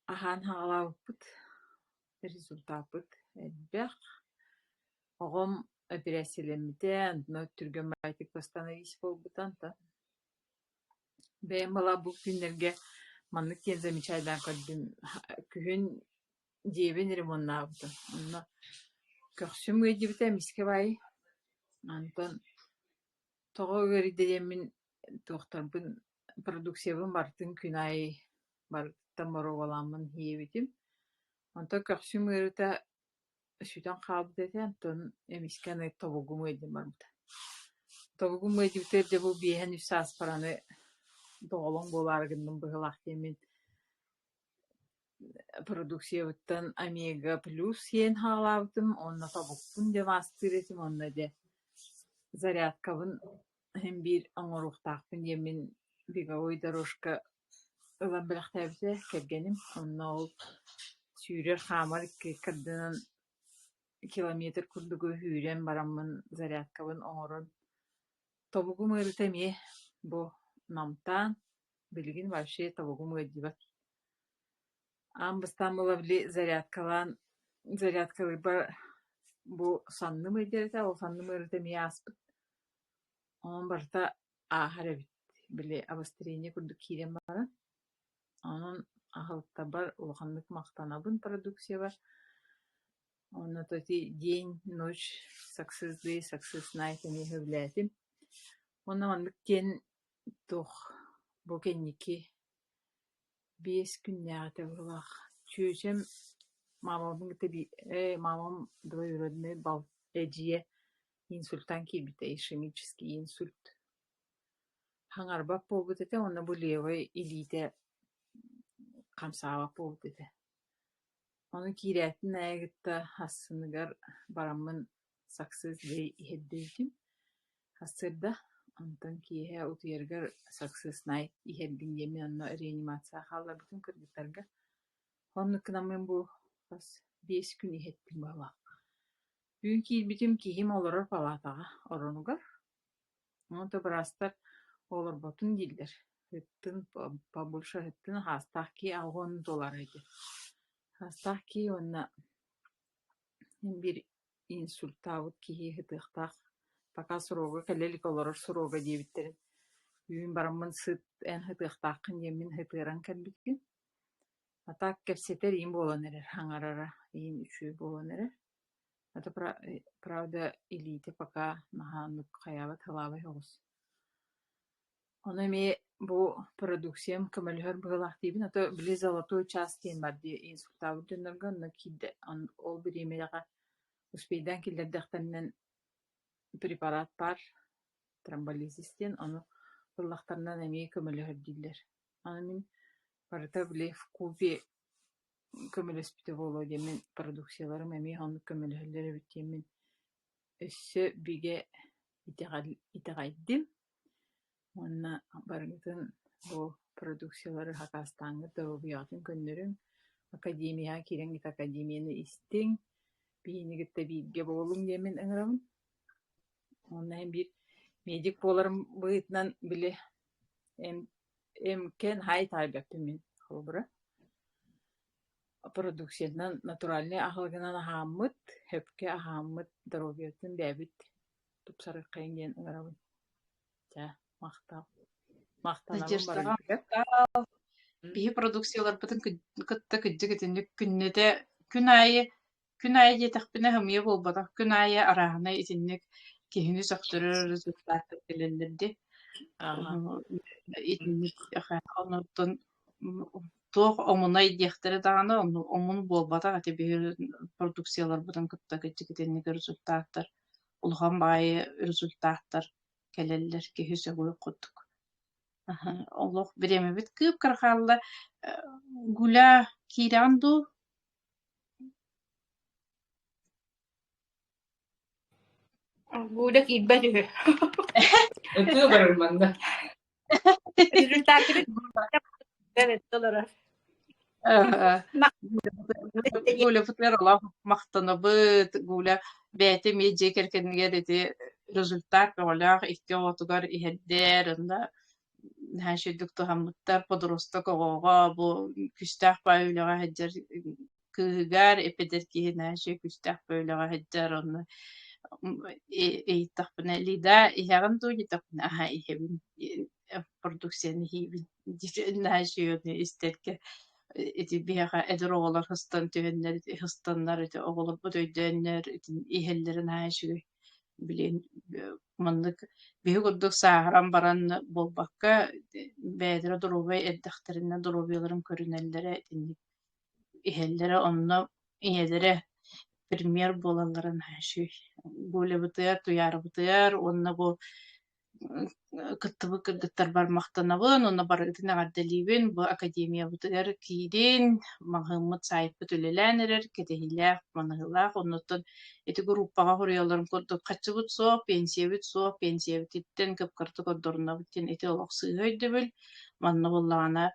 аһаан саҕалаабыппыт, результаппыт элбэх. Оҕом эпэрээссийэлэммитэ, онно түргэн баҕайытык восстановить буолбута онтон Бэйэм была бу күннэргэ маннык диэн замечайдаан көрдүм күһүн дьиэбин ремоннаабытым. Онно көхсүм ыалдьыбыта эмискэ баайы. Онтон тоҕо ыарыйда диэммин туохтарбын продукциябын барытын күн аайы барытыттан боруобалааммын иһиэбитим. Онтон көхсүм ыарыыта сүтэн хаалбыт этэ, онтон эмискэ аны тобугум ыалдьан барбыта. Тобугум ыалдьыбытыгар дьэ бу биэһэн үс сааспар аны доҕолоҥ буолаары гынным быһыылаах диэммин продукциябыттан омега плюс сиэн хаалаабытым уонна тобукпун дьэ маастыыр этим уонна дьэ зарядкабын син биир оҥоруохтаахпын диэммин беговой дорожка ылан бэлэхтээбитэ кэргэним. Онно ол Сүүрэр, хаамар икки ыккардынан километр курдугу сүүрэн бараммын зарядкабын оҥорон тобугум ыарыыта эмиэ бу намтаан, билигин вообще тобугум ыалдьыбат. Аан бастаан буола били зарядкалаан зарядкалыырбар бу санным ыалдьар этэ, ол санным ыарыыта эмиэ ааспыт. Онон барыта ааһар эбит, били обострение курдук киирэн баран. Онон аһылыктарбар улаханнык махтанабын продукциябар. Онно то ити день, ночь, success day, success night эмиэ сөбүлээтим. Уонна маннык диэн туох бу кэнники 5 күннээҕитэ быһыылаах чүөчэм маамабын кытта маамам двоюродной балт эдьиийэ инсультаан киирбитэ, ишемический инсульт. Хаҥарбат буолбут этэ уонна бу левай илиитэ хамсаабат буолбут этэ. Ону киирээтин аайы кытта ассыныгар бараммын саксыз дэй иһэрдибитим. Сарсыарда, онтон киэһэ утуйарыгар саксыз найт иһэрдиҥ диэммин онно реанимацияҕа хаалларбытым кыргыттарга. Оннук гынаммын бу хас 5 күн иһэттим быһыылаах. Түүн киирбитим киһим олорор палатаҕа оронугар. Онто быраастар олорботун дииллэр, ыттын побольше ыттын хаастаах киһи аҕыһын туолар этэ. Хаастаах киһи уонна биир инсультаабыт киһи ыһытыахтаах, пока срога кэлэ илик олорор срога диэбиттэрин үүн бараммын сыт эн ыһытыахтааххын диэммин ыһытыаран кэлбитим. А так кэпсэтэр иин буолан эрэр, аҥарара иин үчүгэй буолан эрэр. Это правда илиитэ пока наһаа оннук хайаабат сылаабай соҕус. Ону эмиэ бу продукциям көмөлөһөр быһыылаах диибин, а то били золотой час диэн баар дии инсультаабыт дьоннорго онно киирдэ ол бириэмэҕэ успейдаан киллэрдэхтэринэн препарат баар тромболизис диэн, ону ыллахтарынан эмиэ көмөлөһөр дииллэр. Аны мин барыта били вкупе көмөлөспүтэ буолуо диэммин продукцияларым эмиэ оннук көмөлөһөллөр эбит диэммин өссө бигэ итэҕэл итэҕэйдим уонна барыгытын бу продукциялары хакаастааҥҥыт доруобуйаҕытын көннөрүҥ, академияҕа киирэҥҥит академияны истиҥ, биһигини кытта бииргэ буолуҥ диэммин ыҥырабын. Уонна эн биир медик буоларым быһыытынан били эмкэ наһаа итэҕэйбэппин мин холобура. Продукциятынан натуральнай аһылыгынан аһааммыт, сөпкө аһааммыт доруобуйабытын бэйэбит тупсарыаххайыҥ диэн ыҥырабын. Чэ, махтал. Махтанабын Надеждаҕа барыгытыгар. махтал. Биһи продукцияларбытын кытта кырдьык итинник күннэтэ күн аайы Күн аайы диэтэхпинэ ымыйа буолбатах, күн аайы арааһынай итинник киһини сөхтөрөр результаттар кэлэллэр дии. Аха. Итинник онуттан туох омунай диэхтэрэ даҕаны, омун буолбатах ити биһиги продукцияларбытын кытта кырдьык итинник результаттар, улахан баҕайы результаттар кэлэллэр киһи сөҕүөх курдук. Олох бириэмэбит кыып-кыра хаалла. Гуля киирэҕин дуу? Гуля киирбэт үһү. Ытыы барар манна. Результаттары олорор. Гуля бытыгар олох махтанабыт. Гуля бэйэтэ эмиэ дьиэ кэргэнигэр ити результат бөҕөлөөх икки оҕотугар иһэрдэр, онно наһаа үчүгэйдик туһаммыттар. Подросток оҕоҕо бу күүстээх баай үлэҕэ сылдьар кыыһыгар эппэтэр киһи наһаа үчүгэй күүстээх баай үлэҕэ сылдьар онно ыйыттахпына Лида иһэҕин дуу диэтэхпинэ аһа иһэбин продукцияны иһиибин наһаа үчүгэй истэргэ ити биһиэхэ эдэр оҕолор сыстан түһэннэр сыстаннар ити оҕолорбут өйдөөннөр иһэллэрэ наһаа үчүгэй билигин маннык биһи курдук сааһыран баран буолбакка бэйэлэрэ доруобай эрдэхтэринэ доруобуйаларын көрүнэллэрэ итинник иһэллэрэ онно ийэлэрэ пример буолаллара наһаа үчүгэй. Гулябытыгар, Туйаарабытыгар уонна бу кыттыбыт кыргыттарбар махтанабын уонна барыгытын эҕэрдэлиибин. Бу академиябытыгар киирин, маҕаһыыммыт сайтпыт үлэлээн эрэр, кэтэһиилээх, маныһыылаах. Оннуттан ити группаҕа хоруйалларын курдук харчыбыт суох, пенсиябыт суох, пенсиябытыттан кып-кыратык ордорунабыт диэн ити олох сыыһа өйдөбүл. Манна буоллаҕына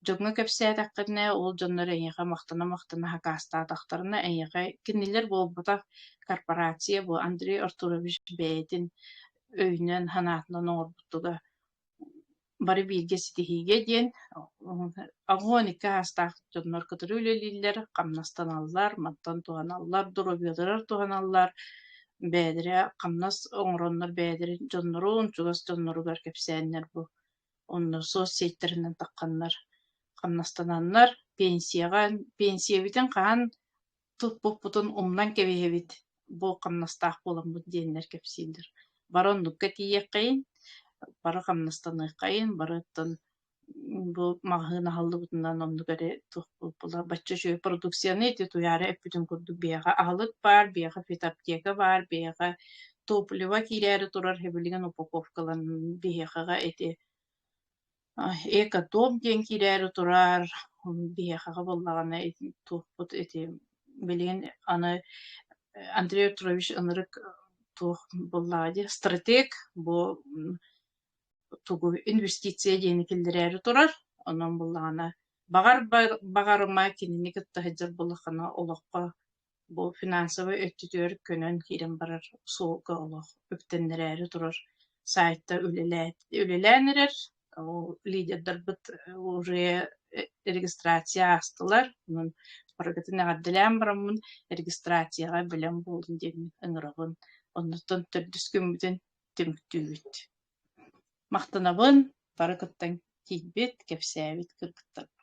Дьоҥҥо кэпсээтэххинэ, ол дьоннор эйиэхэ махтана-махтана хакаастаатахтарына, эйиэхэ кинилэр буолбатах корпорация бу Андрей Артурович бэйэтин өйүнэн, санаатынан оҥорбутуга бары бииргэ ситиһиигэ диэн 82 аастаах дьоннор кытары үлэлииллэр, хамнастаналлар, мантан туһаналлар, доруобуйаларыгар туһаналлар, бэйэлэрэ хамнас оҥороннор бэйэлэрин дьоннорун, чугас дьонноругар кэпсээннэр бу онно соцсетьтэринэн тахханнар хамнастананнар пенсияҕа пенсиябитин хаһан туппуппутун умнан кэбиһэбит, бу хамнастаах буоламмыт диэннэр кэпсииллэр. Бары оннукка тиийиэххэйин, бары хамнастаныаххайын, барыттан бу маҕаһыын аһыллыбытынан оннук эрэ туох буолла бачча үчүгэй продукцияны ити Туйаара эппитин курдук биһиэхэ аһылык баар, биһиэхэ фитоаптека баар, биһиэхэ топливо киирээри турар билигин упаковкаланан биһиэхэҕэ ити Экотоп диэн киирээри турар, биһиэхэҕэ буоллаҕына ити туохпут ити билигин аны Андрей Петрович ынырык туох буоллаҕа дии стратег бу тугу инвестиция диэни киллэрээри турар, онон буоллаҕына баҕар баҕарыма кинини кытта сылдьар буоллаххына олоххо Бу финансовай өттүтүгэр көнөн киирэн барар суолга олох үктэннэрээри турар сайтта үлэлээн эрэр. Ол лидердарбыт уже регистрация аастылар. Онон барыгытын эҕэрдэлээн бараммын регистрацияҕа бэлэм буолун диэммин ыҥырабын. Оннуттан төрдүс күммүтүн түмүктүүбүт. Махтанабын бары кыттан киирбит, кэпсээбит кыргыттарбар.